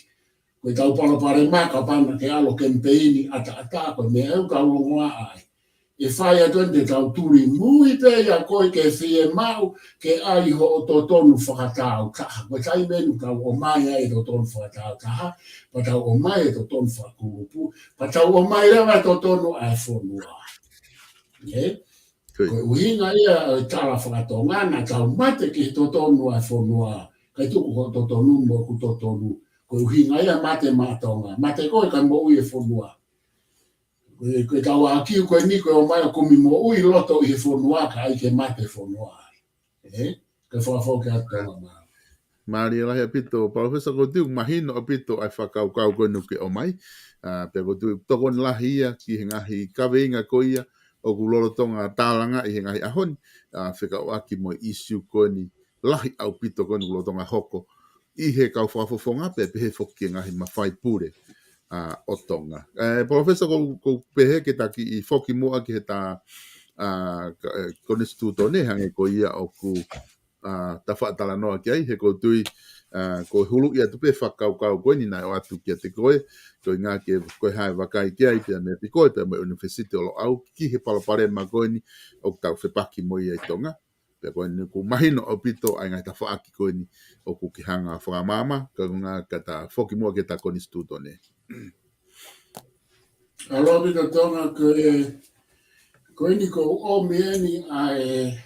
Ko ʻetau palopalema kapau naʻa ke ʻalu ʻo kemipeini ʻataʻatā, ko e meʻa ʻoku tau ongoʻi ai. ʻE fai atu eni te tau tuli mui pē ia ko ē ke fiemaʻu ke ʻai hoʻo totonu fakataautaha. Ko e taimi eni ʻoku tau ʻomai ai e totonu fakataautaha, pea tau ʻomai e totonu fakakulupu, pea tau ʻomai leva e totonu ʻa e fonua. Ē? Ko ia. Ko e ʻuhinga ia ʻo e tala fakatonga naʻa tau mate ki he totonu ʻa e fonua, kae tuku hoʻo totonu mo ʻeku totonu. Ko e ʻuhinga ia mate maʻa Tonga. Mate koe kae moʻui e fonua. Ko e, ko ʻetau ʻākiu ko eni ko e ʻomai ʻo kumi moʻui loto ʻi he fonua kae ʻai ke mate fonua. Ē? Ke fakafoki atu Tonga mā. Mālie lahi ʻaupito, Palōfesa, ʻoku ou tui ʻoku mahino ʻaupito ʻa e fakakaukau ko eni ʻoku ke ʻomai. ʻA, pea ʻoku ou tui ʻoku tokoni lahi ia ki he ngaahi kaveinga ko ia ʻoku lolotonga tālangaʻi he ngaahi ʻaho ni, ʻa, fekauʻaki mo e ʻīsiu ko eni lahi ʻaupito ko eni ʻoku lolotonga hoko ʻi he kau fakafofonga pea pehē foki ki he ngaahi mafai pule, ʻa, ʻo Tonga. Ē, Palōfesa, ʻoku ou, ʻoku ou pehē ke ta kiʻi foki muʻa ki he ta, ʻa, ka-, ē, konisitūtone hangē ko ia ʻoku, ʻa, ta faʻa talanoa ki ai, he ʻoku ou tui, ʻa, ko e huluʻi atu pē fakakaukau ko eni naʻe ʻoatu kiate koe, ko e ʻuhinga ke ko e hā e vakai ki ai pea mei he ʻapi ko ē, pea mei he ʻUnivēsiti ʻo Loʻau, ki he palopalema ko eni ʻoku tau fepaki mo ia ʻi Tonga. Pea ko eni ʻoku mahino ʻaupito ʻa e ngaahi tafaʻaki ko eni ʻoku ke hanga ʻo fakamaama, ka ko e ʻuhinga ka ta foki muʻa ki he ta konisitūtone. ʻAlo ʻaupito Tonga, ko e, ko eni ʻoku ou ʻomi eni ʻa e,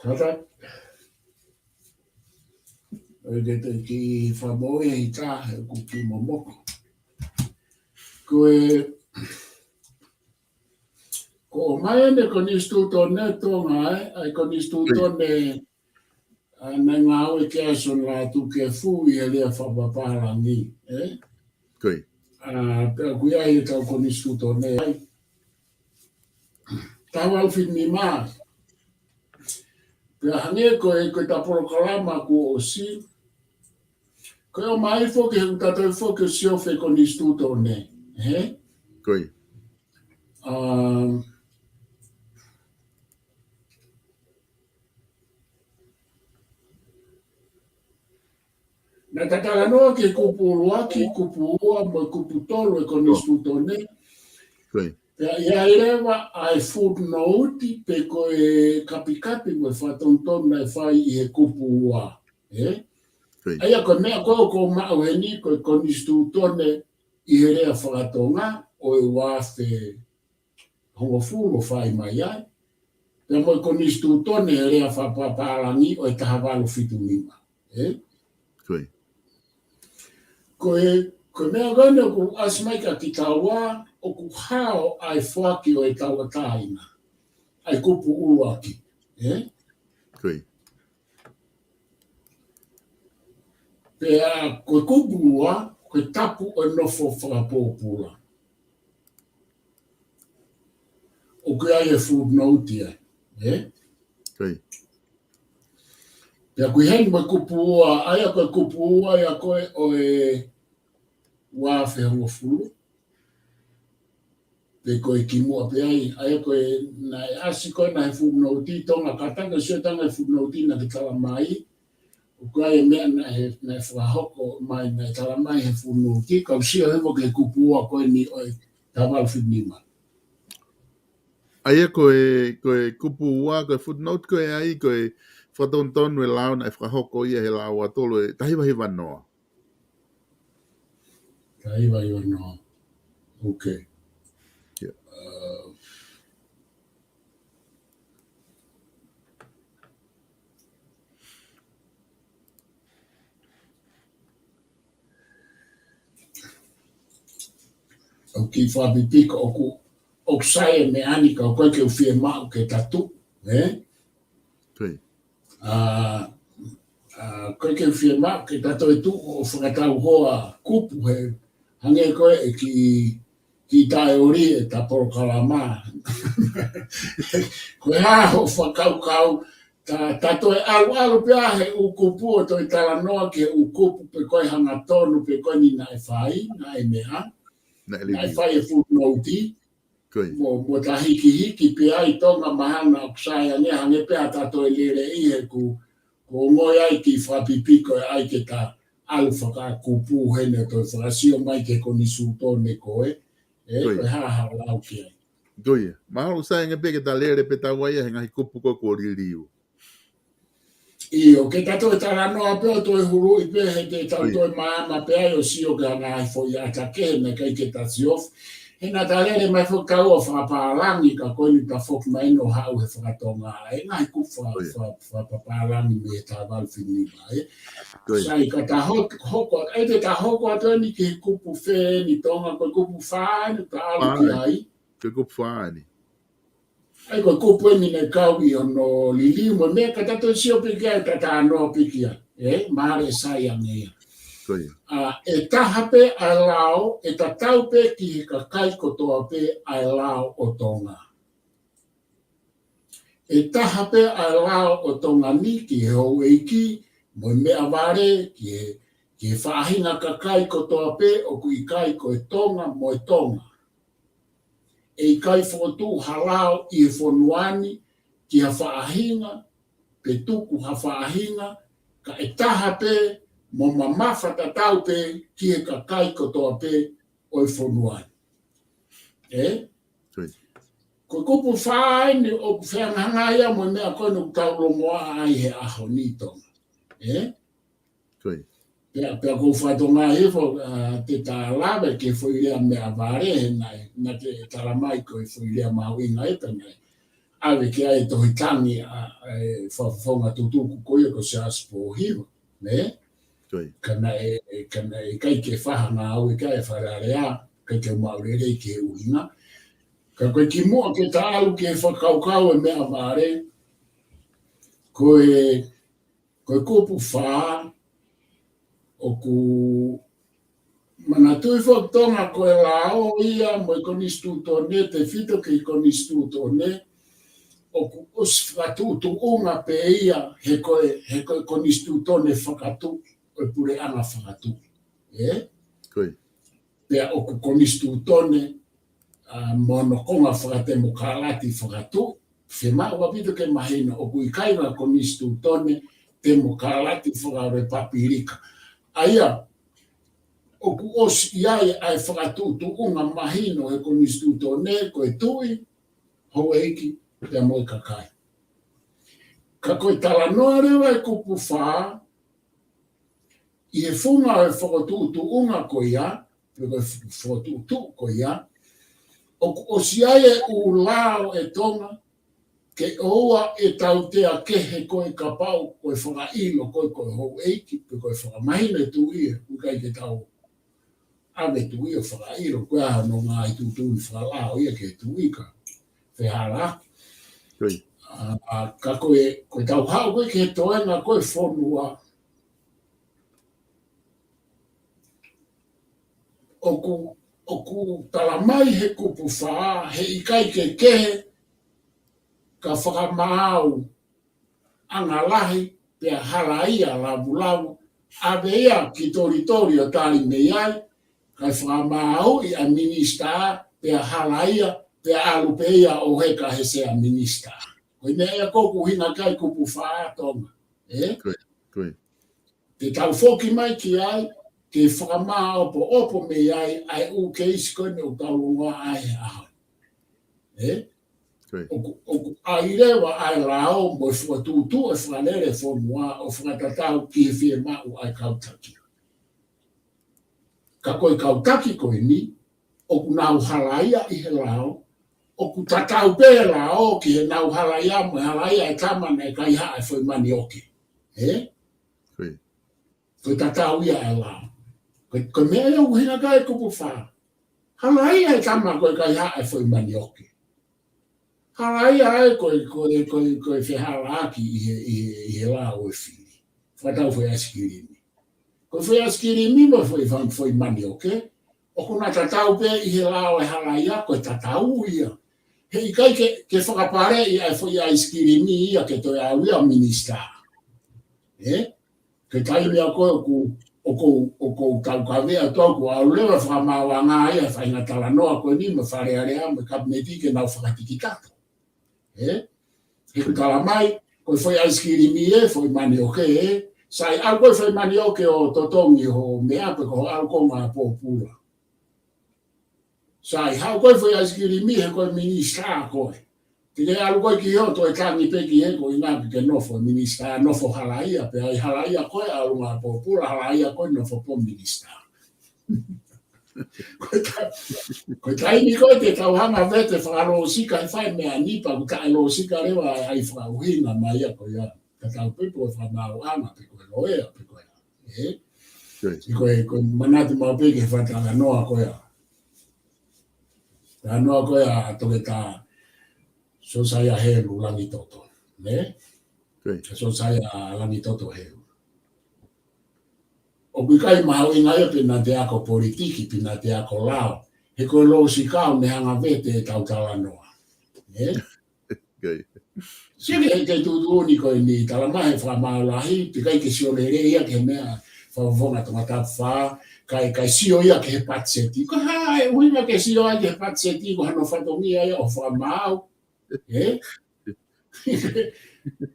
hata, ʻo e te te ki famo e hita, he ʻoku kiʻi momoko. Ko e, ʻOmai ʻene konisitūtone Tonga, ē? ʻA e konisitūtone, ʻa, naʻe ngāue ki ai Sione Lātūkefu ʻi he lea fakapapālangi, ē? ʻA, pea ʻoku ʻi ai ʻetau konisitūtone ai. Taha valu fitu nima. Pea hangē ko e, ko ʻeta polokalama kuo ʻosi. Ko e ʻomai foki he ʻoku ta toe foki ʻo sio he konisitūtone, ē? Um, naʻa ta talanoa ki he kupu ʻuluaki, kupu ua, mo e kupu tolu e konisitūtone. Pea ʻi ai leva ʻa e footnote, pe ko e kapikapi mo e fakatonutonu naʻe fai ʻi he kupu ua, ē? ʻA ia ko e meʻa ko ē ʻoku ou maʻu heni ko e konisitūtone ʻi he lea faka-Tonga ʻo e ua afe hongofulu ʻo fai mai ai. Pea mo e konisitūtone he lea fakapapālangi ʻo e taha valu fitu nima, ē? Ko e, ko e meʻa ko eni ʻoku ʻasi mai kia kitaua, ʻoku hao ʻa e foaki ʻo e tauʻatāina. ʻA e kupu ʻuluaki, ē? Pea ko e kupu ua, ko e tapu ʻo e nofo fakapōpula. ʻOku ʻi ai e footnote ia, ē? Pea ʻoku ʻi heni mo e kupu ua, ʻa ia ko e kupu ua ia ko ē ʻo e ua afe hongofulu. Pe ko e kimuʻa pē ai, ʻa ia ko e naʻe ʻasi ko ē naʻe footnote Tonga, kātaki ʻo sio Tonga he footnote naʻa ke tala mai. ʻOku ʻi ai e meʻa naʻe, naʻe fakahoko mai, naʻe tala mai he footnote, kau sio hifo ki he kupu ua ko eni ʻo e taha valu fitu nima. ʻA ia ko e, ko e kupu ua, ko e footnote ko ē ai, ko e fakatonutonu e lao naʻe fakahoko ia he lao ua tolu e taha hiva hiva noa. Taha hiva hiva noa. Okay. ʻA, ʻoku kiʻi fakapipiki ʻoku, ʻoku sai e meʻa ni ka ʻoku ʻikai ke u fiemaʻu ke ta tuʻu, ē? ʻA, ʻa, ʻoku ʻikai ke u fiemaʻu ke ta toe tuʻu ʻo fakatau hoa kupu he hangē ko e kiʻi, kiʻi taʻeoli ʻeta polokalama. Ko e hā hoʻo fakakaukau, ta, ta toe ʻaluʻalu pē ʻa e ʻū kupu ʻo toe talanoa ki he ʻū kupu pe ko e hangatonu pe ko eni naʻe fai, naʻe meʻa, naʻe fai e footnote, mo, mo ta hikihiki pē ai Tonga mahalo ʻoku sai ange, hangē pē ha ta toe lele ʻi he ku, ko ngoi ai kiʻi fakapipiki ʻa e ʻai ke ta ʻalu fakakupu heni ʻo toe fakasio mai ki he konisitūtone ko ē, ē, ko e hā haʻo lau ki ai. Mahalo ʻoku sai ange pē ke ta lele pē taua ia he ngaahi kupu ko ē kuo liliu. ʻIo, ke ta toe talanoa pē ʻo toe huluʻi pē he te tau toe maama pē ai ʻo sio ki he ngaahi foʻi ʻata kehe naʻe ʻikai ke ta sio. He naʻa ta lele mai foki taua fakapālangi ka ko eni ta foki mai ʻo haʻu he faka-Tonga ʻa e ngaahi kupu fa-, fa-, fakapapālangi mei he taha valu fitu nima, ē. Sai ka ta hok-, hoko, ʻe te ta hoko atu eni ki he kupu fē eni Tonga, ko e kupu fā eni ta ʻalu ki ai. Ko e kupu fā eni. ʻA ia ko e kupu eni naʻe kau ʻi hono liliu mo e meʻa ka ta toe sio pē ki ai ta talanoa pē ki ai, ē, mahalo ʻe sai ange ia. ʻA, ʻe taha pē ʻa e lao, ʻe tatau pē ki he kakai kotoa pē ʻa e lao ʻo Tonga. ʻE taha pē ʻa e lao ʻo Tonga ni ki he houʻeiki, mo e meʻavale, ki he, ki he faʻahinga kakai kotoa pē ʻoku ʻikai ko e Tonga mo e Tonga. ʻE ʻikai fokotuʻu ha lao ʻi he fonua ni ki ha faʻahinga, pe tuku ha faʻahinga, ka ʻe taha pē mo mamafa tatau pē ki he kakai kotoa pē ʻo e fonua ni. Ē? Ko e kupu fā eni ʻoku fehangahangai ia mo e meʻa ko eni ʻoku tau longoaʻa ai he ʻaho ni Tonga. Ē? Pea, pea ko e faka-Tonga hifo, ʻa, te ta lave ki he foʻi lea meʻavale he naʻe, naʻa ke tala mai ko e foʻi lea mahuʻinga ʻe pē naʻe ʻave ki ai e tohi tangi ʻa, ʻa e fakafofonga tutuku ko ia ko Siaosi Pōhiva, nē? Ka naʻe, ka naʻe ʻikai ke fai ha ngāue ki ai e Fale Alea, ʻikai ke maʻu lelei ki he ʻuhinga. Ka ko e kimuʻa ke ta ʻalu ki he fakakaukau e meʻavale, ko e, ko e kupu fā, ʻoku manatuʻi foki Tonga ko e lao ia mo e konisitūtone, tefito ki he konisitūtone, ʻoku ʻosi fakatuʻutuʻunga pē ia he ko e, he ko e konisitūtone fakatuʻi, ʻo e puleʻanga fakatuʻi. Ē? Pea ʻoku konisitūtone, ʻa, mo hono konga fakatemokalati fakatuʻi, fiemaʻu ʻaupito ke mahino ʻoku ʻikai ha konisitūtone temokalati fakalepapilika. ʻA ia, ʻoku ʻosi ʻi ai ʻa e fakatuʻutuʻunga mahino he konisitūtone, ko e tuʻi, houʻeiki, pea mo e kakai. Ka ko e talanoa leva e kupu fā, ʻi he funga e fakatuʻutuʻunga ko ia, pe ko e f-, fakatuʻutuʻu ko ia, ʻoku ʻosi ʻi ai e ʻū lao e Tonga, ke ʻoua ʻe tautea kehe koe kapau ko e fakaʻilo koe ko e houʻeiki, pe ko e fakamahino e tuʻi ē, ʻoku ʻikai ke tau ʻave tuʻi ʻo fakaʻilo, ko e hā hono ngaahi tuʻutuʻuni fakalao ia ki he tuʻi ka fehālaaki. ʻA, ʻa, ka ko e, ko e tau haʻu ko ē ki he toenga ko e fonua, ʻoku, ʻoku tala mai he kupu fā, he ʻikai ke kehe, ka fakamaau ʻanga lahi, pea halaia lavulavu, ʻave ia ki tolitoli ʻo tali mei ai, kae fakamaauʻi ʻa e minisitā, pea halaia, pea ʻalu pē ia ʻo heka he sea minisitā. Ko e meʻa ia ʻoku ʻuhinga ki ai kupu fā Tonga. Ē? Te tau foki mai ki ai, ke fakamāopoopo mei ai, ʻa e ʻū keisi ko eni ʻoku tau longoaʻa ai he ʻaho ni. Ē? ʻOku, ʻoku ʻai leva ʻa e lao mo e fakatuʻutuʻu e fakalele fonua ʻo fakatatau ki he fiemaʻu ʻa e kau taki. Ka ko e kau taki ko eni, ʻoku nau halaia ʻi he lao, ʻoku tatau pē lao ki he nau halaia mo e halaia e tama naʻe kaihaʻa e foʻi manioke. Ē? Ko e tatau ia e lao. Ko, ko e meʻa ia ʻoku ʻuhinga ki ai kupu fā. Halaia e tama ko e kaihaʻa e foʻi manioke. Halaia ai ko e, ko e, ko e, ko e fehālaaki ʻi he, ʻi he, ʻi he lao e fili. Fakatau foʻi ʻaisikilimi. Ko e foʻi ʻaisikilimi mo e foʻi fa-, foʻi manioke, ʻoku na tatau pē ʻi he lao e halaia, ko e tatau ia. He ʻikai ke, ke fakapaleʻi ʻa e foʻi ʻaisikilimi ia ke toe ʻalu ia minisitā. Ē? Ke taimi ʻa ko ē ʻoku, ʻoku, ʻoku tau kavea atu au ʻoku ʻalu leva fakamaauʻanga ia e faʻahinga talanoa ko eni mo e Fale Alea mo e Kapineti ke nau fakatikitato. Ē? He ʻoku tala mai, ko e foʻi ʻaisikilimi ē, foʻi manioke ē, sai ʻalu ko e foʻi manioke ʻo totongi ho meʻa pe ko ho ʻalu konga pōpula. Sai haʻu ko e foʻi ʻaisikilimi he ko e minisitā koe. Te ke ʻalu koe ki ho toe tangi pē ki he ko e ʻuhinga ke ke nofo minisitā, nofo halaia, pea ʻai halaia koe ʻalu ngā pōpula, halaia koe nofo pō minisitā. Ko e ta-, ko e taimi ko ē te tau hanga vete fakalōsika he fai meʻa ni pea ʻoku taʻelōsika leva ʻa e fakaʻuhinga mai ia ko ia. Ka tau pē pe ko e fakamaauʻanga, pe ko e loea, pe ko e hā. Ē? Ko e, ko e manatu mau pē ki he fakatalanoa ko ia. Talanoa ko ia ʻa Toketā Siosaia Helu Langitoto. Ē? Siosaia Langitoto Helu. ʻOku ʻikai mahuʻinga ia pe naʻa te ako politiki, pe naʻa te ako lao. He ko e lōsika ʻoku ne hanga vete ʻetau talanoa. Ē? Sio ki he, ki he tuʻutuʻuni ko eni, tala mai he fakamaau lahi, pea ʻikai ke sio lelei ia ki he meʻa fakafofonga Tongatapu fā, kae, kae sio ia ki he patiseti. Ko e hā e ʻuhinga ke sio ai ki he patiseti, ko hano fatongia ia ʻo fakamaau. Ē?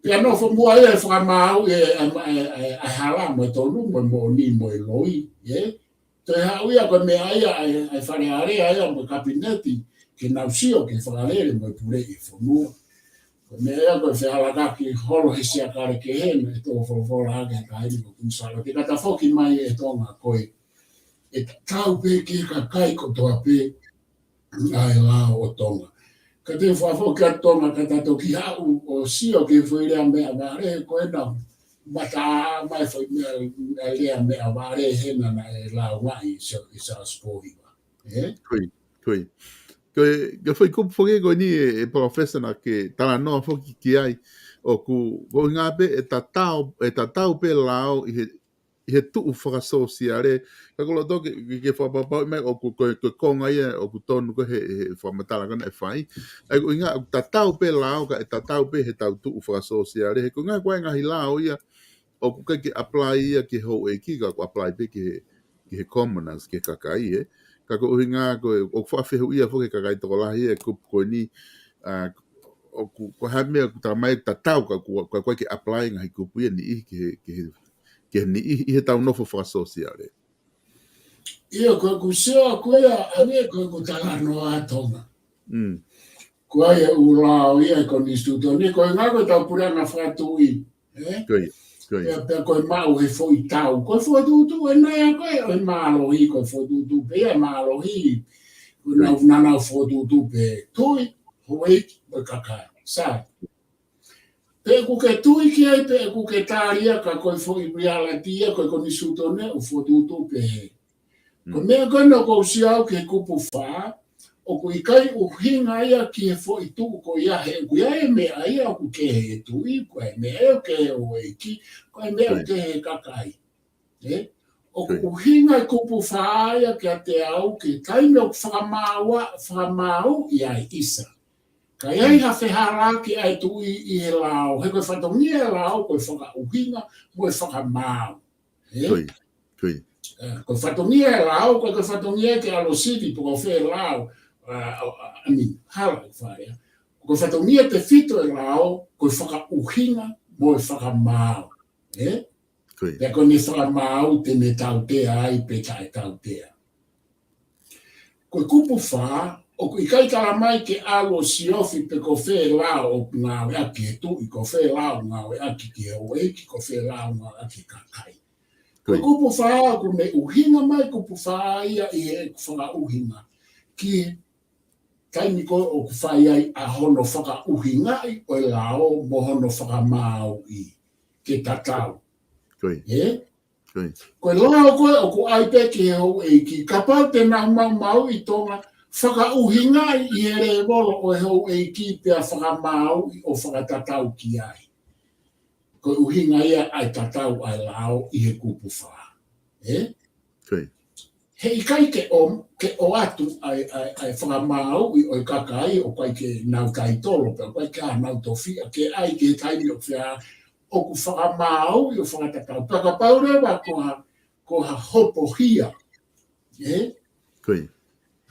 Pea nofo muʻa ia he fakamaau e, e, e, e, e hala mo e tonu, mo e moʻoni, mo e loi. Ē? Toe haʻu ia ko e meʻa ia, ʻa e, ʻa e Fale Alea ia mo e Kapineti, ke nau sio ki he fakalele mo e puleʻi e fonua. Ko e meʻa ia ko e fehālaaki holo he siakale kehe, mo e tō folofola ake he taimi ko Kuini Sālote. Ka ta foki mai e Tonga ko ē, ʻe tatau pē ki he kakai kotoa pē ʻa e lao ʻo Tonga. Ka te fakafoki atu Tonga, ka ta toki haʻu ʻo sio ki he foʻi lea meʻavale, ko ena mata mai foʻi meʻa, lea meʻavale hena naʻe lāungaʻi ʻe Sā-, ʻe Sāsi Pōhiva. Ē? Ko ia, ko ia. Ko e, ko e foʻi kupu foki ko eni ʻe, ʻe Palōfesa naʻa ke talanoa foki ki ai. ʻOku, ko e ʻuhinga pē ʻe tatau, ʻe tatau pē lao ʻi he, ʻi he tuʻu fakasōsiale. Ka ko e loto ke, ke, ke fakapapauʻi mai ʻoku, ko e, ko e konga ia ʻoku tonu ko e he, he fakamatala ko ena ʻe fai. ʻA ia ko e ʻuhinga ʻoku tatau pē lao ka ʻe tatau pē he tau tuʻu fakasōsiale. He ko e ʻuhinga ko e ngaahi lao ia ʻoku ʻikai ke apply ia ki he houʻeiki ka ʻoku apply pē ki he, ki he commoners, ki he kakai, ē. Ka ko e ʻuhinga ko e, ʻoku faʻafehuʻia foki he kakai tokolahi e kupu ko eni, ʻa, ʻoku, ko e hā e meʻa ʻoku talamai tatau ka ʻoku, ka ʻoku ʻikai ke apply ngaahi kupu ia ʻe niʻihi ki he, ki he, ki he niʻihi ʻi he tau nofo fakasōsiale. ʻIo, ko ʻeku sio ʻaʻaku ia, ʻa eni ko ʻeku talanoa ʻa Tonga. Mm. Ko e ʻū lao ia ʻa e konisitūtone, ko e ʻuhinga ko e tau puleʻanga fakatuʻi, ē? Ko ia, ko ia. Pea, pea ko e maʻu he foʻi tau. Ko e fokotuʻutuʻu ʻe nai ʻa ko e, ʻo e mālohi, ko e fokotuʻutuʻu pē ia mālohi. Ko e nau, naʻa nau fokotuʻutuʻu pē tuʻi, houʻeiki, mo e kakai. Sai. Pe ʻoku ke tui ki ai, pe ʻoku ke tali ia, ka ko e foʻi reality ia, ko e konisitūtone, ʻoku fokotuʻutuʻu pē hē. Ko e meʻa ko ena ʻoku ou sio au ki he kupu fā, ʻoku ʻikai ʻuhinga ia ki he foʻi tuʻu ko ia he ʻoku ʻi ai e meʻa ia ʻoku kehe he tuʻi, ko e meʻa ia ʻoku kehe he houʻeiki, ko e meʻa ʻoku kehe he kakai. Ē? ʻOku ʻuhinga e kupu fā ia kiate au ki he taimi ʻoku fakamāua, fakamāuʻi ai ʻisa. Ka ʻi ai ha fehālaaki ʻa e tuʻi ʻi he lao, he ko e fatongia e lao, ko e fakaʻuhinga, mo e fakamaau. Ē? Ko ia, ko ia. Ē, ko e fatongia e lao, ko e, ko e fatongia ke ʻalu ʻo sivi pe ko fē lao, ʻa, ʻa, ʻa, I mean, hala ʻoku fai, ē. Ko e fatongia tefito e lao, ko e fakaʻuhinga mo e fakamaau. Ē? Ko ia. Pea ko ʻene fakamaau te ne tautea ai pe taʻetautea. Ko e kupu fā, ʻoku ʻikai talamai ke ʻalu ʻo siofi pe ko fē lao ʻoku ngāueʻaki he tuʻi, ko fē lao ngāueʻaki ki he houʻeiki, ko fē lao ngāueʻaki ki he kakai. Ko e kupu fā ʻoku ne ʻuhinga mai kupu fā ia ʻi he fakaʻuhinga. Ki he taimi ko ē ʻoku fai ai ʻa hono fakaʻuhingaʻi ʻo e lao mo hono fakamāuʻi ke tatau. Ko ia. Ē? Ko ia. Ko e lao ko ē ʻoku ʻai pē ki he houʻeiki, kapau te nau maumauʻi Tonga, fakaʻuhingaʻi ʻi he lēvolo ʻo e houʻeiki pea fakamāuʻi ʻo fakatatau ki ai. Ko e ʻuhinga ia ʻa e tatau ʻa e lao ʻi he kupu fā. Ē? Ko ia. He ʻikai ke ʻo, ke ʻoatu ʻa e, ʻa e, ʻa e fakamāuʻi ʻo e kakai ʻoku ʻikai ke nau taitolo, pe ʻoku ʻikai ke ʻi ai hanau tofiʻa, ke ʻai ki he taimi ʻoku fea, ʻoku fakamāuʻi ʻo fakatatau. Pea kapau leva ko ha, ko ha hopohia. Ē? Ko ia.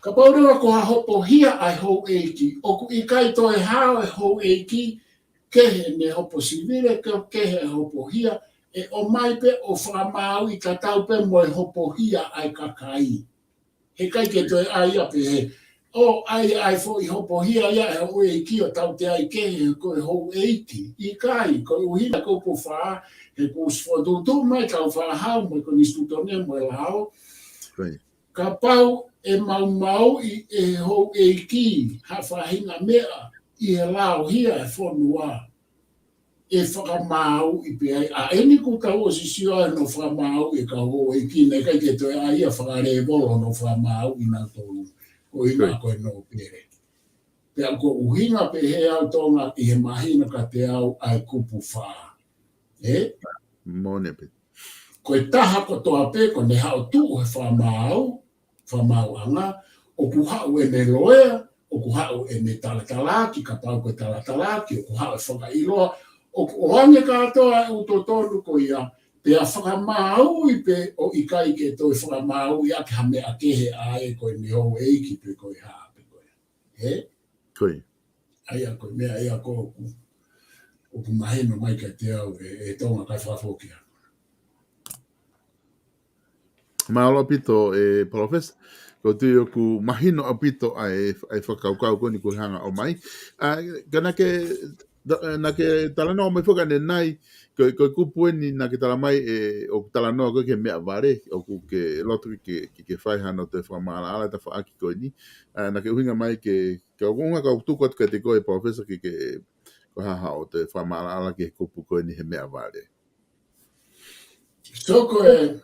Kapau leva ko ha hopohia ʻa e houʻeiki, ʻoku ʻikai toe hao e houʻeiki, kehe ʻene hopo sivile, ke, kehe e hopohia, ʻe ʻomai pē ʻo fakamāuʻi tatau pē mo e hopohia ʻa e kakai. He ʻikai ke toe ʻai ia pehē, ʻo ʻai, ʻai foʻi hopohia ia ʻe houʻeiki ʻo tautea ai kehe ko e houʻeiki. ʻIkai, ko e ʻuhinga kupu fā, he kuo ʻosi fokotuʻutuʻu mai tau fakahau mo e konisitūtone mo e lao. Ko ia. Kapau ʻe maumauʻi ʻe he houʻeiki ha faʻahinga meʻa ʻi he laohia e fonua, ʻe fakamāuʻi pē ai. ʻA eni kuo tau ʻosi sio ai hono fakamāuʻi e kau houʻeiki, naʻe ʻikai ke toe ʻai ia fakalēvolo hono fakamāuʻi nautolu. Ko e ʻuhinga ko e nōpele. Pea ko e ʻuhinga pē he ʻa Tonga ʻi he mahino kiate au ʻa e kupu fā. Ē? Moʻoni pē. Ko e taha kotoa pē, ko ʻene haʻu ʻo tuʻu he fakamaau, fakamaauʻanga, ʻoku haʻu ʻene loea, ʻoku haʻu ʻene talatalaaki, kapau ko e talatalaaki, ʻoku haʻu e fakaʻiloa, ʻoku ʻoange kātoa e ʻū totonu ko ia, pea fakamāuʻi pē ʻo ʻikai ke toe fakamāuʻi ʻaki ha meʻa kehe ʻa e ko ʻene houʻeiki pe ko e hā pe ko e hā. Ē? Ko ia. ʻA ia ko e meʻa ia ko ē ʻoku, ʻoku mahino mai kiate au ʻe, ʻe Tonga kae fakafoki atu. Mālō ʻaupito ʻe Palōfesa, ʻoku ou tui ʻoku mahino ʻaupito ʻa e, ʻa e fakakaukau ko eni kuo hanga ʻo ʻomai. ʻA, ka naʻa ke, naʻa ke talanoa mai foki ʻanenai, ko, ko e kupu eni naʻa ke talamai ʻe, ʻoku talanoa ko ē ki he meʻavale, ʻoku ke loto ke, ke, ke fai hano toe fakamaʻalaʻala e tafaʻaki ko eni. ʻA, naʻa ke ʻuhinga mai ke, ke ʻoku ʻuhinga kau tuku atu kiate koe Palōfesa ke, ke, ko e hā haʻo toe fakamaʻalaʻala ki he kupu ko eni he meʻavale. So ko e,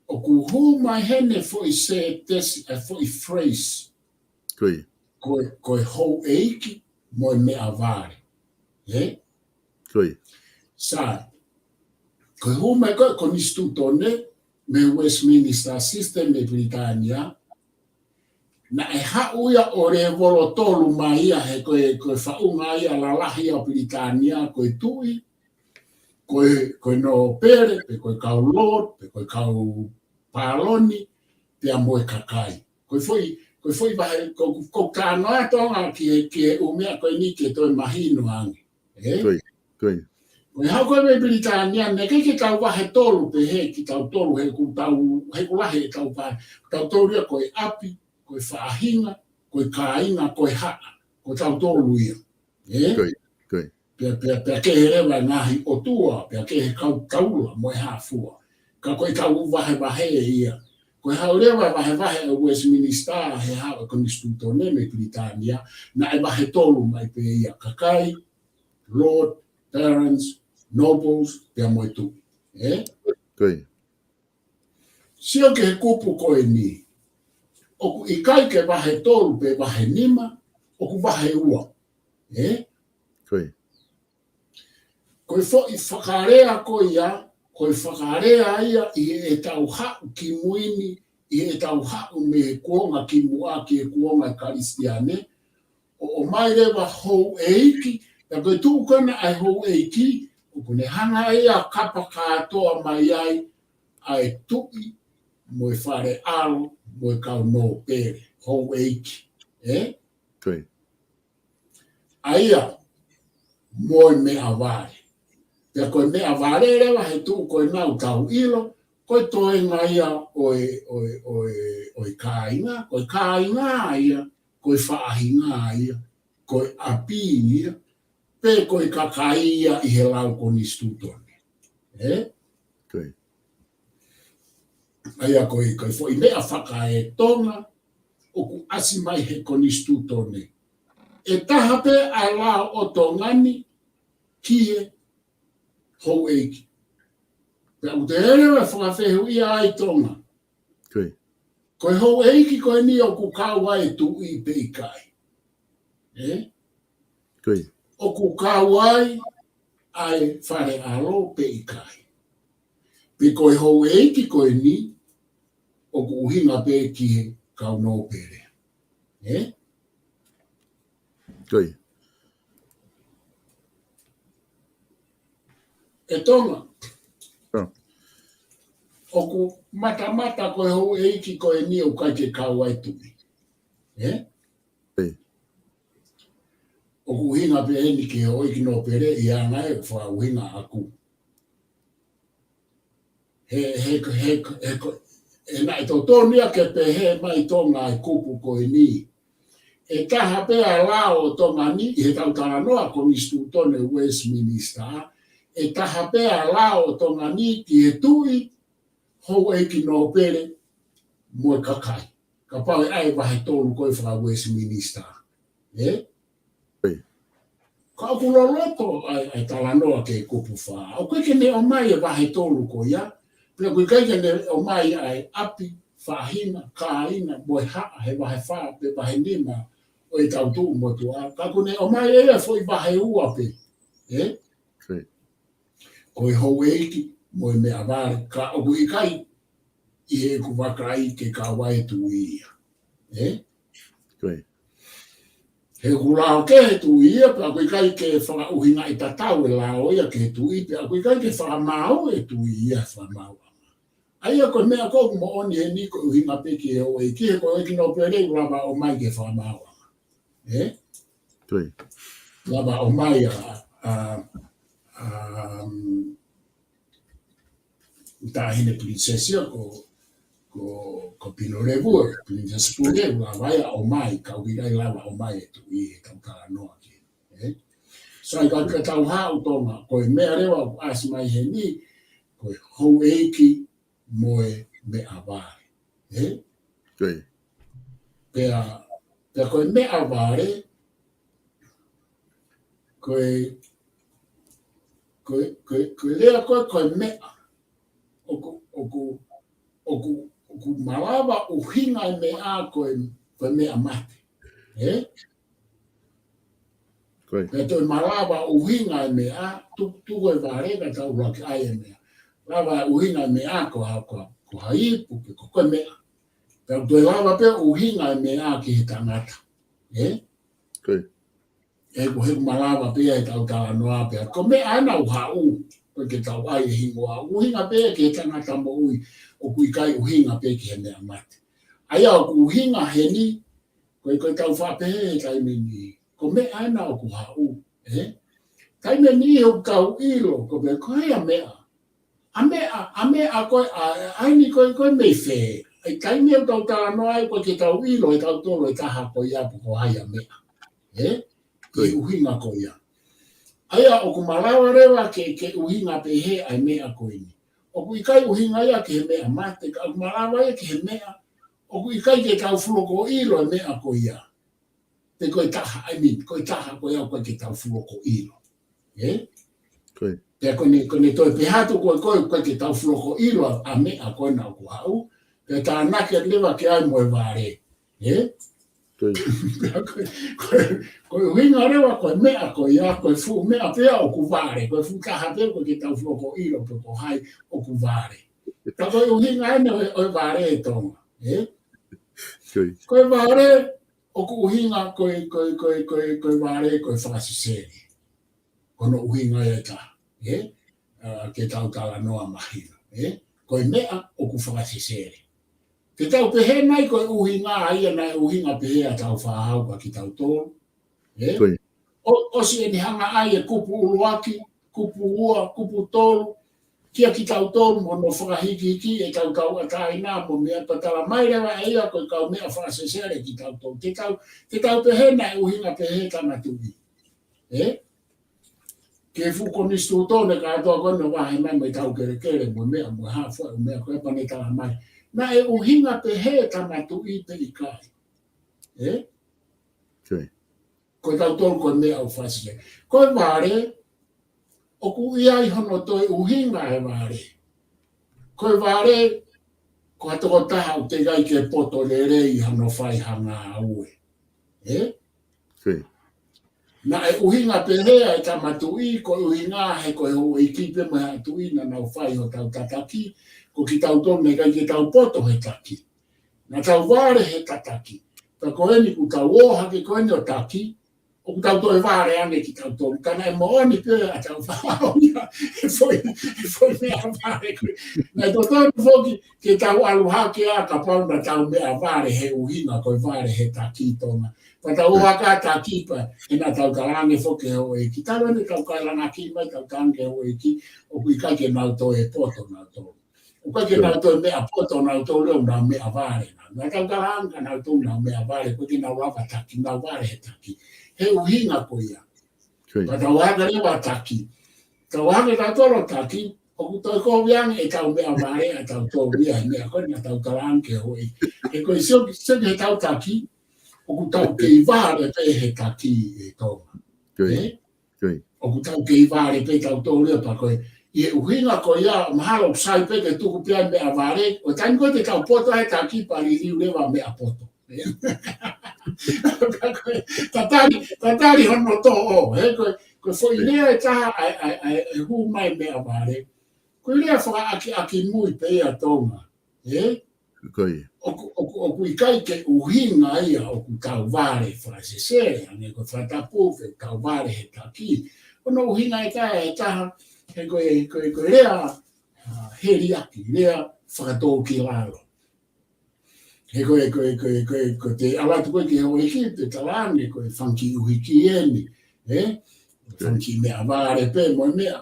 ʻoku hū mai heni foʻi sētesi, ʻa e foʻi phrase. Ko e, ko e houʻeiki mo e meʻavale. Ē? Ko e. Sai. Ko e hū mai ko e konisitūtone mei Westminster System ʻi Pilitānia, naʻe haʻu ia ʻo lēvolo tolu mai ia he ko e, ko e faʻunga ia lalahi ʻa Pilitānia, ko e tuʻi, ko e, ko e nōpele, pe ko e kau lord, pe ko e kau pāloni, pea mo e kakai. Ko e foʻi, ko e foʻi vahe, ko, ko e kānoa Tonga ki he, ki he ʻū meʻa ko eni ke toe mahino ange. Ē? Ko e, ko e. Ko e haʻu ko e mei Pilitānia, naʻe ʻikai ke tau vahe tolu pē he kitautolu he ʻoku tau, he ʻoku lahi ʻetau vahe. Tautolu ia ko e ʻapi, ko e faʻahinga, ko e kāinga, ko e haʻa. Ko tautolu ia. Ē? Ko e, ko e. Pea, pea, pea kehe leva e ngaahi ʻotua, pea kehe kau taula mo e hā fua. Ka ko ʻetau vahevahe ia. Ko e haʻu leva vahevahe ʻa Westminster, he haʻu e konisitūtone mei Pilitānia, naʻe vahe tolu mai pē ia, kakai, lord, barons, nobles, pea mo e tuʻi. Ē? Ko e. Sio ki he kupu ko eni. ʻOku ʻikai ke vahe tolu pe vahe nima, ʻoku vahe ua. Ē? Ko e. Ko e foʻi fakalea ko ia, ko e fakalea ia ʻi heʻetau haʻu kimui ni, ʻi heʻetau haʻu mei he kuonga kimuʻa ki he kuonga Kalisitiane, ʻo, ʻomai leva houʻeiki, pea ko e tuʻu ko ena ʻa e houʻeiki, ʻoku ne hanga ia ʻo kapa kātoa mai ai, ʻa e tuʻi, mo e fale ʻalo, mo e kau nōpele, houʻeiki. Ē? Ko e. ʻA ia, mo e meʻavale. Pea ko e meʻavale leva he tuʻu ko ena ʻoku tau ʻilo, ko e toenga ia ʻo e, ʻo e, ʻo e, ʻo e kāinga, ko e kāinga ia, ko e faʻahinga ia, ko e ʻapi ia, pe ko e kakai ia ʻi he lau konisitūtone. Ē? Ko e. ʻA ia ko e, ko e foʻi meʻa fakaetonga, ʻoku ʻasi mai he konisitūtone. ʻE taha pē ʻa e lao ʻo Tonga ni ki he houʻeiki. Pea ʻoku te lava ʻo fakafehuʻia ai Tonga. Ko e. Ko e houʻeiki ko eni ʻoku kau ai e tuʻi pe ʻikai. Ē? Ko e. ʻOku kau ai ʻa e fale ʻalo pe ʻikai. Pe ko e houʻeiki ko eni ʻoku ʻuhinga pē ki he kau nōpele. Ē? Ko e. ʻE Tonga. ʻOku matamata ko e houʻeiki ko eni ʻoku ʻikai ke kau ai tuʻi. Ē? Ko e. ʻOku ʻuhinga pē eni ki he houʻeiki nōpele ʻi he anga ʻeku fakaʻuhinga ʻaku. He, he, he, he, he naʻe totonu ia ke pehē mai Tonga e kupu ko eni. ʻE taha pē ʻa e lao ʻo Tonga ni ʻi heʻetau talanoa konisitūtone Westminster, ʻe taha pē ʻa e lao ʻo Tonga ni ki he tuʻi, houʻeiki nōpele mo e kakai. Kapau ʻe ʻai vahe tolu ko e faka-Westminster. Ē? Ko e. Ka ʻoku loloto ʻa e, ʻa e talanoa ki he kupu fā. ʻOku ʻikai ke ne ʻomai e vahe tolu ko ia. Pea ʻoku ʻikai ke ne ʻomai ʻa e ʻapi, faʻahinga, kāinga, mo e haʻa he vahe fā, pe vahe nima ʻo ʻetau tuʻu motuʻa. Ka ʻoku ne ʻomai ʻe ia e foʻi vahe ua pē. Ē? Ko e. Ko e houʻeiki mo e meʻavale, ka ʻoku ʻikai ʻi heʻeku vakai ke kau ai e tuʻi ia. Ē? Ko e. He ʻoku lao kehe e tuʻi ia, pea ʻoku ʻikai ke fakaʻuhingaʻi tatau e lao ia ki he tuʻi, pea ʻoku ʻikai ke fakamaau e tuʻi ia, fakamaau. ʻA ia ko e meʻa ko ē ʻoku moʻoni heni ko e ʻuhinga pē ki he houʻeiki, he ko e houʻeiki nōpele ʻoku lava ʻo ʻomai ke fakamaau. Ē? Ko e. Lava ʻo ʻomai ʻa, ʻa, ʻa, um, taʻahine pilinisesi ia ko, ko, ko Pino Levu, Pilinisesi Pule, lava ia ʻo ʻomai, ka ʻoku ʻikai lava ʻo ʻomai e tuʻi he ʻetau talanoa ki ai. Ē? So, ʻi he ka tau haʻu Tonga, ko e meʻa leva ʻoku ʻasi mai heni, ko e houʻeiki mo e meʻavale. Ē? Ko e. Pea, pea ko e meʻavale, ko e, ko e, ko e, ko e lea ko e, ko e meʻa. ʻOku, ʻoku, ʻoku, ʻoku malava ʻuhinga e meʻa ko e, ko e meʻa mate. Ē? Ko ia. Pea toe malava ʻuhinga e meʻa, tu, tuku e vale ka tau ʻuluaki ʻai e meʻa. Lava ʻuhinga e meʻa ko ha, ko ha, ko ha ipu, pe ko, ko e meʻa. Pea toe lava pē ʻuhinga e meʻa ki he tangata. Ē? Ko ia. Ē, ko e malava pē ia ʻetau talanoa pē. Ko e meʻa ʻena ʻoku haʻu, ko e ke tau ʻai e hingoa. ʻUhinga pē ki he tangata moʻui, ʻoku ʻikai ʻuhinga pē ki he meʻa mate. ʻA ia ʻoku ʻuhinga heni, ko e, ko e tau faʻa pehē he taimi ni. Ko e meʻa ʻena ʻoku haʻu, ē? Taimi ni ʻoku tau ʻilo, ko e pē ko e hā e meʻa. ʻA meʻa, ʻa meʻa ko e, ʻa, ʻa eni ko e, ko e mei fē. ʻAi taimi ʻoku tau talanoa ai ko e ke tau ʻilo, ʻe tau tolo e taha ko ia pe ko hai ʻa meʻa. Ē? Ko ia. ʻI ʻuhinga ko ia. ʻA ia ʻoku malava leva ke, ke ʻuhinga pehē ʻa e meʻa ko eni. ʻOku ʻikai ʻuhinga ia ki he meʻa mate, ka ʻoku malava ia ki he meʻa, ʻoku ʻikai ke tau fuʻu loko ʻilo e meʻa ko ia. Pe ko e taha, ʻai mini, ko e taha ko ia ʻoku ʻikai ke tau fuʻu loko ʻilo. Ē? Ko ia. Pea ko ʻene, ko ʻene toe pehē atu ko e, ko e, ʻoku ʻikai ke tau fuʻu loko ʻilo ʻa meʻa ko ena ʻoku haʻu. Pea tānaki leva ke ʻai mo e vale. Ē? Ko ia. Pea ko e, ko e, ko e ʻuhinga leva ko e meʻa ko ia, ko e fuʻu meʻa pea ʻoku vale. Ko e fuʻu taha pea ʻoku ʻikai ke tau fuʻu loko ʻilo pe ko hai ʻoku vale. Ka ko e ʻuhinga ʻena ʻo e, ʻo e vale ʻe Tonga. Ē? Ko ia. Ko e vale, ʻoku ʻuhinga ko e, ko e, ko e, ko e, ko e vale, ko e fakasesele. Ko hono ʻuhinga ia ʻe taha, ē? ʻA, ke tau talanoa mahino, ē? Ko e meʻa ʻoku fakasesele. Ke tau pehē mai ko e ʻuhinga ia naʻe ʻuhinga pehē ʻa Tāufaʻāhau kia kitautolu, ē? Ko ia. ʻO, ʻosi ʻene hanga ʻai e kupu ʻuluaki, kupu ua, kupu tolu, kia kitautolu mo hono fakahikihiki ʻetau tauʻatāina mo e meʻa pea tala mai leva ʻe ia ko e kau meʻa fakasesele kitautolu. Te tau, te tau pehē naʻe ʻuhinga pehē Tama Tuʻi. Ē? Ki he fuʻu konisitūtone kātoa ko ena ʻoku vahe mai mo e tau kelekele mo e meʻa mo e hā fua e meʻa ko ē pea ne tala mai. Naʻe ʻuhinga pehē Tama Tuʻi pe ʻikai. Ē? Ko ia. Ko tautolu ko e meʻa ʻoku fakasesele. Ko e vale, ʻoku ʻi ai hono toe ʻuhinga e vale. Ko e vale, ko ha tokotaha ʻoku teʻeki ai ke poto lelei hono fai ha ngāue. Ē? Ko ia. Naʻe ʻuhinga pehē ʻa e Tama Tuʻi, ko e ʻuhinga he ko e houʻeiki pē mo e haʻa tuʻi naʻa nau fai hotau tataki, ko kitautolu naʻe ʻikai ke tau poto he taki. Naʻa tau vale he tataki. Pea ko eni kuo tau ō hake ko eni ʻo taki, ʻoku tau toe vale ange kitautolu. Ka naʻe moʻoni pē ʻa Tāufaʻāhau ia, he foʻi, he foʻi meʻa vale ko ē. Naʻe totonu foki ke tau ʻalu hake ā kapau naʻa tau meʻa vale he ʻuhinga ko e vale he taki Tonga. Pea tau ō hake ʻo taki pea ʻe naʻa tau talaange foki he houʻeiki. Talu eni tau kae langa ki mai tau talaange he houʻeiki, ʻoku ʻikai ke nau toe poto nautolu. ʻOku ʻikai ke nau toe meʻa poto nautolu ʻo nau meʻa vale. Naʻa tau talaange kia nautolu nau meʻa vale, ʻoku ʻikai ke nau lava taki, nau vale he taki. He ʻuhinga ko ia. Ko ia. Pea tau hanga leva ʻo taki. Tau hanga tautolu ʻo taki, ʻoku toe kovi ange ʻetau meʻa vale ʻa tautolu ia he meʻa ko ē naʻa tau talaange ki he houʻeiki. He ko e sio, sio ki heʻetau taki, ʻoku tau kei vale pē he taki ʻe Tonga. Ko ia. Ē? Ko ia. ʻOku tau kei vale pē tautolu ia pea ko e. ʻI he ʻuhinga ko ia, mahalo ʻoku sai pē ke tuku pē ʻa e meʻa vale, ʻo taimi ko ē te tau poto ai he taki pea liliu leva meʻa poto. Tatali, tatali hono toʻo, ē, ko e, ko e foʻi lea ʻe taha, ʻa e, ʻa e, ʻa e, ʻa e hū mai meʻa vale. Ko e lea fakaʻakiʻakimui pē ia Tonga, ē? Ko ia. ʻOku, ʻoku, ʻoku ʻikai ke ʻuhinga ia ʻoku tau vale fakasesele, ʻa ē ko e fakatapu, ke tau vale he taki. Ko hono ʻuhinga ʻe taha, ʻe taha, he ko e, ko e, ko e lea, ʻa, heliaki, lea fakatōkilalo. He ko e, ko e, ko e, ko e, ko e te ʻalu atu ko ē ki he houʻeiki, te talaange ko e fanga kiʻi ʻuhiki eni, ē? Ko ia. Fanga kiʻi meʻa vale pē mo e meʻa.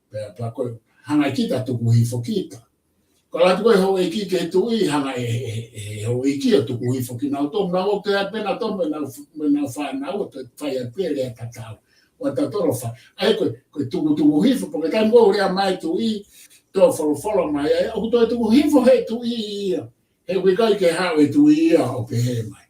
Pea, pea ko e hanga ʻe kita ʻo tuku hifo kita. Ko e ʻalu atu ko ē houʻeiki ki he tuʻi, hanga ʻe, ʻe, ʻe, ʻe houʻeiki ʻo tuku hifo kinautolu, nau ō ki ai pē nautolu mo nau, mo nau fānau ʻo toe fai ai pē lea tatau. ʻO tautolu fai. ʻA ē ko e, ko e tukutuku hifo, pea ko e taimi ko ē ʻoku lea mai e tuʻi, toe folofola mai, ʻa ē, ʻoku toe tuku hifo he tuʻi ia. He ʻoku ʻikai ke haʻu e tuʻi ia ʻo pehē mai.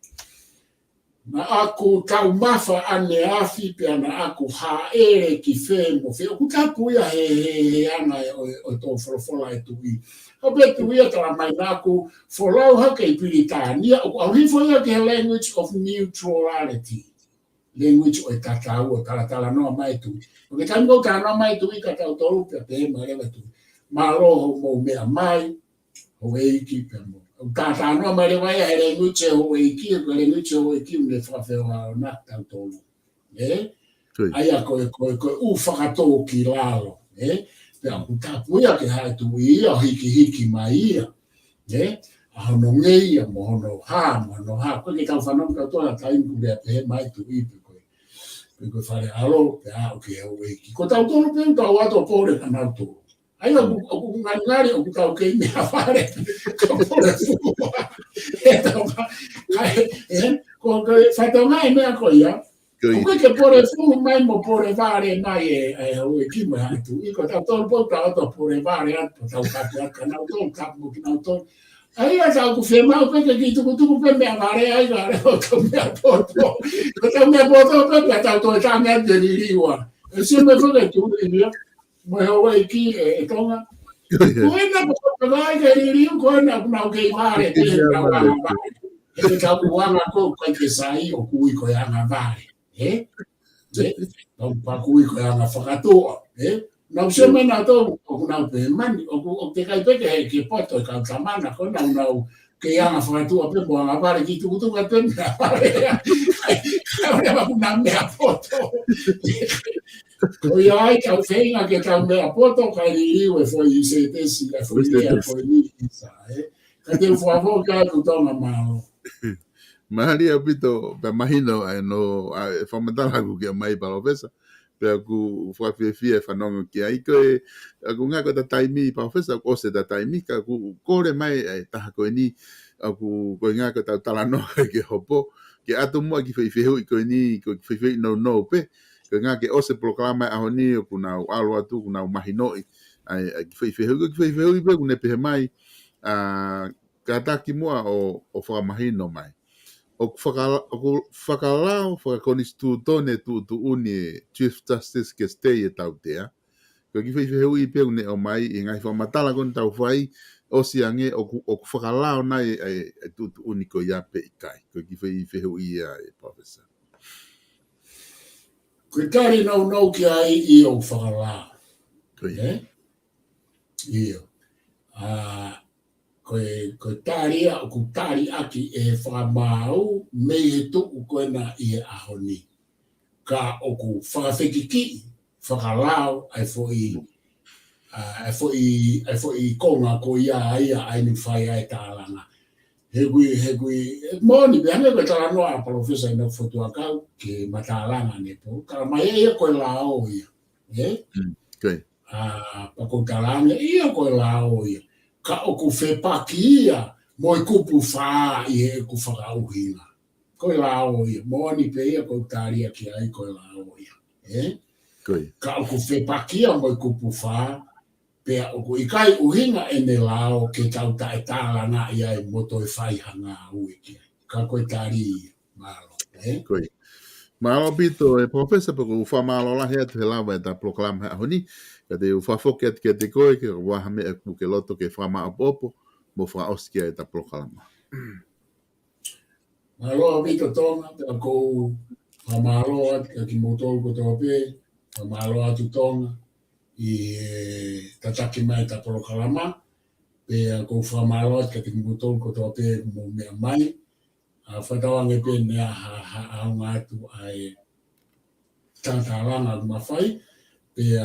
Naʻa ku taumafa ʻaneafi pea naʻa ku hāʻele ki fē mo fē. ʻOku tapu ia he, he, he anga ē ʻo, ʻo toe folofola e tuʻi. Ko e pē tuʻi ia, talamai naʻa ku folau hake ʻi Pilitānia, ʻoku ʻalu hifo ia ki he language of neutrality. Language ʻo e tatau, ʻo talatalanoa mai e tuʻi. ʻOku ke taimi ʻoku talanoa mai e tuʻi kia tautolu pea pehē mai leva e tuʻi: Mālō hoʻomou meʻa mai, houʻeiki, pea mo. ʻOku talatalanoa mai leva ia he language ʻo e houʻeiki, he language ʻo e houʻeiki ʻoku ne fakafehoanaki tautolu. Ē? Ko ia. ʻA ia ko e, ko e, ko e ʻū fakatōkilalo, ē? Pea ʻoku tapu ia ke haʻu e tuʻi ia ʻo hikihiki mai ia, ē? ʻA hono ngeia mo hono hā, mo hono hā. Ko e ke tau fanongo kitautolu he taimi ʻoku lea pehē mai e tuʻi pe ko e, pe ko e fale ʻalo, pea aʻu ki he houʻeiki. Ko tautolu pē ʻoku tau ʻalu ʻo pole kia nautolu. ʻA ia ʻoku, ʻoku ngali, ʻoku tau kei meʻavale. Ka pole fua. Ē, tau ka, ka, ē, ko, ko e fatongia e meʻa ko ia. Ko ia. ʻOku ke pole fua mai mo pole vale mai e, e houʻeiki mo e haʻa tuʻi. Ko tautolu pē ʻoku tau ʻalu ʻo pole vale atu, tau kapu atu kia nautolu, kapu mo kinautolu. ʻA ia tau ʻoku fiemaʻu pē ke kiʻi tukutuku pē meʻavale ai, ka lea ʻo tau meʻa poto. Ko tau meʻa poto pē, pea tau toe tangi atu ke liliu ā. ʻE sio mai foki e tuʻi ia mo e houʻeiki ē, ʻe Tonga. Ko ia. Ko ena ko e vai ke liliu, ko ena ʻoku nau kei vale, ke nau anga vale. ʻE tau anga ko e kai ke sai, ʻoku ui ko e anga vale. Ē? Ē? Tau pehē ʻoku ui ko e anga fakatuʻa. Ē? Nau sio mai nautolu, ʻoku nau pehē mai, ʻoku, ʻoku teʻeki ai pē ke, ke poto e kau tama na, ko ena ʻoku nau kei anga fakatuʻa pē mo anga vale, kiʻi tukutuku atu pē meʻavale. Ka ʻoku nau meʻa poto. Ko ia ai, tau feinga ke tau meʻa poto, kae liliu e foʻi setesi, e foʻi lea ko eni, ē? Ka te u fakafoki atu Tonga, mālō. Mālie ʻaupito, pea mahino ai hono, ʻa e fakamatala ʻoku ke ʻomai, Palōfesa. Pea ʻoku fakafiefia e fanongo ki ai. Ko e, ʻoku ngata ko ʻeta taimi, Palōfesa, kuo ʻosi ʻeta taimi, ka ʻoku kole mai e taha ko eni, ʻoku, ko e ngata ko ʻetau talanoa ke hopo, ke ʻatu muʻa e kiʻi foʻi fehuʻi ko eni, ko e kiʻi foʻi fehuʻi nounou pē, ko e ngata ke ʻosi e polokalama e ʻaho ni, ʻoku nau ʻalu atu, ʻoku nau mahinoʻi ʻa e, ʻa e kiʻi foʻi fehuʻi, ko e kiʻi foʻi fehuʻi pē ʻoku ne pehē mai, ā, kātaki muʻa ʻo, ʻo fakamahino mai. ʻOku fakala-, ʻoku fakalao fakakonisitūtone e tuʻutuʻuni e Chief Justice ke stay e tautea. Ko e kiʻi foʻi fehuʻi pē ʻoku ne ʻomai ʻi he ngaahi fakamatala ko eni ʻoku tau fai, ʻosi ange ʻoku, ʻoku fakalao nai e, e, e tuʻutuʻuni ko ia pe ʻikai. Ko e kiʻi foʻi fehuʻi ia ē, Palōfesa. Ko e tali nounou ki ai, ʻio, ʻoku fakalao. Ko ia. Ē? ʻIo. Ā, ko e, ko e tali ia ʻoku tali ʻaki ʻe he fakamaau mei he tuʻu ko ena ʻi he ʻaho ni. Ka ʻoku fakafekikiʻi, fakalao ʻa e foʻi, ā, ʻa e foʻi, ʻa e foʻi konga ko ia ʻa ia ʻa eni ʻoku fai ai e tālanga. He ʻoku ʻi, he ʻoku ʻi, ʻe moʻoni pē, hangē ko e talanoa ʻa Palōfesa ʻi he fokotuʻu ʻakau ke ma tālanga ʻanepō, talamai ʻe ia ko e lao ia. Ē? Mm, ko ia. Ā, pea ʻoku ou talaange, ʻio, ko e lao ia. Ka ʻoku fepaki ia mo e kupu fā ʻi heʻeku fakaʻuhinga. Ko e lao ia. Moʻoni pē ia ʻoku ou tali ʻaki ai ko e lao ia. Ē? Ko ia. Ka ʻoku fepaki ia mo e kupu fā, pea ʻoku ʻikai ʻuhinga ʻene lao ke tau taʻetālangaʻi ai mo toe fai ha ngāue ki ai. Ka ko e tali ia. Mālō, ē? Ko ia. Mālō ʻaupito, ē Palōfesa, pea ʻoku ou fakamālō lahi atu he lava ʻeta polokalama he ʻaho ni, ka te u fakafoki atu kiate koe, ke ʻoua ha meʻa ʻoku ke loto ke fakamāʻopoʻopo, mo fakaʻosi ki ai ʻeta polokalama. Mālō ʻaupito Tonga, pea ʻoku ou fakamālō atu kiate kimoutolu kotoa pē, fakamālō atu Tonga, ʻi he tataki mai ʻeta polokalama, pea ʻoku ou fakamālō atu kiate kimoutolu kotoa pē mou meʻa mai, ā, fakatauange pē ne ʻa ha, ha, ʻaonga atu ʻa e tātālanga ʻoku ma fai, pea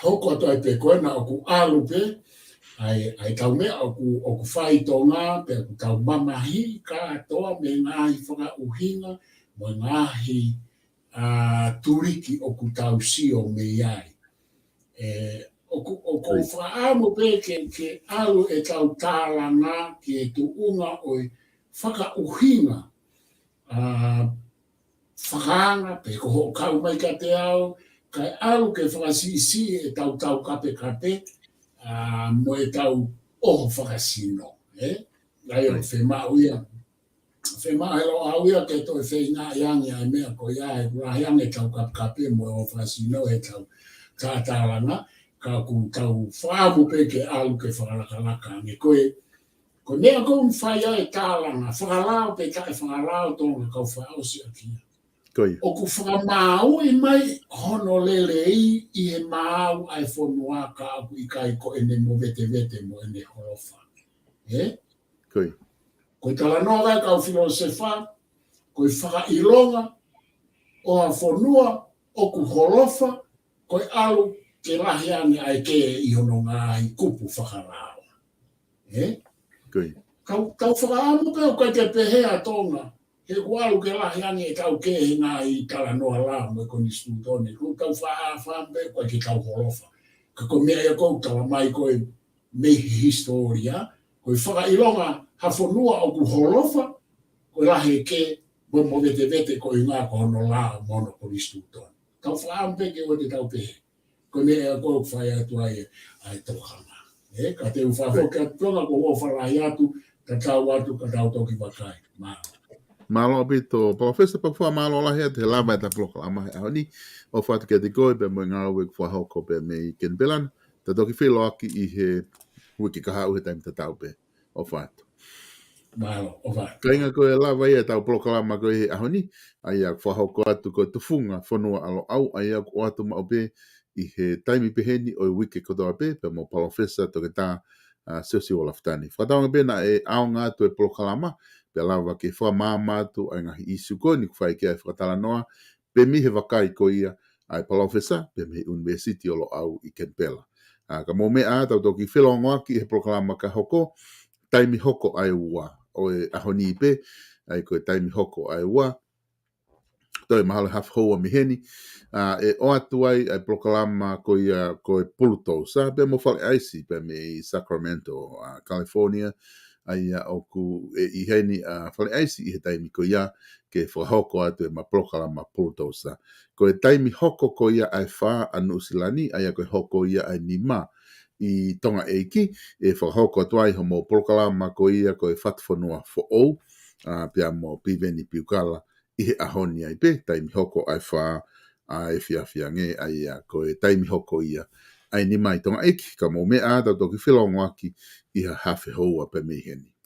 hoko atu ai pē ko ena ʻoku ʻalu pē, ʻa e, ʻa e tau meʻa ʻoku, ʻoku fai ʻi Tonga, pea ʻoku tau mamahiʻi kātoa mei he ngaahi fakaʻuhinga, mo e ngaahi, ā, tuliki ʻoku tau sio mei ai. Ē, ʻoku, ʻoku ou fakaʻamu pē ke, ke ʻalu ʻetau tālanga ki he tuʻunga ʻo e fakaʻuhinga, ā, fakaanga, pe ko hoʻo kau mai kiate au, kae ʻalu ke fakasiʻisiʻi ʻetau taukapekape, ā, mo ʻetau ʻoho fakasino, ē? ʻA ia ʻoku fiemaʻu ia. Fiemaʻu ʻe Loʻau ia ke toe feingaʻi ange ʻa e meʻa ko ia, ʻe lahi ange ʻetau kapekape mo e ʻoho fakasino ʻi heʻetau tātālanga. Ka ʻoku tau fakaʻamu pē ke ʻalu ke fakalakalaka ange. Ko e, ko e meʻa ʻoku ou fai ai e tālanga, fakalao pe taʻefakalao Tonga kau fakaʻosi ʻaki ia. Ko ia. ʻOku fakamāuʻi mai hono lelei ʻi he maau ʻa e fonua ka ʻoku ʻikai ko ʻene movetevete mo ʻene holofa. Ē? Ko ia. Ko e talanoa ʻa e kau filōsefa, ko e fakaʻilonga ʻo ha fonua ʻoku holofa, ko e ʻalu ke lahi ange ʻa e kē ʻi hono ngaahi kupu fakalao. Ē? Ko ia. Kau, kau fakaʻamu pē ʻoku ʻikai ke pehē ʻa Tonga, he ʻoku ʻalu ke lahi ange ʻetau kē he ngaahi talanoa lao mo e konisitūtone. Ko e kau fakaʻamu pē ʻoku ʻikai ke tau holofa. Ka ko e meʻa ia ʻoku tala mai ko e mei he hisitōlia, ko e fakaʻilonga ha fonua ʻoku holofa, ko e lahi e kē mo e movetevete koeʻuhinga ko hono lao mo hono konisitūtone. Kau fakaʻamu pē ke ʻoua te tau pehē. Ko e meʻa ia ʻoku fai atu ai ʻa e tokanga. Ē, ka te u fakafoki atu Tonga, ko e ʻofa lahi atu, ka tau atu, ka tau toki vakai. Mālō. Mālō ʻaupito, Palōfesa, pea fakamālō lahi atu he lava ʻeta polokalama he ʻaho ni. ʻOfa atu kiate koe pea mo e ngāue ʻoku fakahoko pea mei Kenipela na. Tau toki feʻiloaki ʻi he uike kahaʻu he taimi tatau pē. ʻOfa atu. Mālō, ʻofa atu. Kāinga, ko e lava ia ʻetau polokalama ko ē he ʻaho ni, ʻa ia ʻoku fakahoko atu ko e Tufunga Fonua ʻa Loʻau, ʻa ia ʻoku ʻoatu maʻu pē ʻi he taimi peheni ʻo e uike kotoa pē, pea mo Palōfesa Toketā, ʻa, Siosiua Lafitani. Fakatauange pē naʻe ʻaonga atu e polokalama, pea lava ke fakamaama atu ʻa e ngaahi ʻīsiu ko eni ʻoku fai ki ai e fakatalanoa, pea mei he vakai ko ia ʻa e palōfesa pea mei he ʻUnivēsiti ʻo Loʻau ʻi Kenipela. ʻA, ka mou meʻa ā, tau toki felongoaki he polokalama ka hoko, Taimi Hoko ʻa e Ua, ʻo e ʻaho ni pē, ʻa ia ko e Taimi Hoko ʻa e Ua, toe mahalo hafe houa mei heni, ʻa, ʻe ʻoatu ai ʻa e polokalama ko ia ko e Pulutousa, pea mo Fale ʻAisi, pea mei Sacramento, ʻa, California, ʻa ia ʻoku ʻi heni ʻa Fale ʻAisi ʻi he taimi ko ia ke fakahoko atu ʻema polokalama Pulutousa. Ko e Taimi Hoko ko ia ʻa e Fā ʻa Nuʻusila ni, ʻa ia ko e hoko ia ʻa e nima ʻi Tonga ʻEiki, ʻe fakahoko atu ai hoʻomou polokalama ko ia ko e Fatufonua Foʻou, ʻa, pea mo Piveni Piukala ʻi he ʻaho ni ai pē, Taimi Hoko ʻa e Fā, ʻa e efiafi ange, ʻa ia ko e Taimi Hoko ia ʻa e nima ʻi Tonga ʻEiki, ka mou meʻa ā, tau toki felongoaki ʻi ha hafe houa pē mei heni.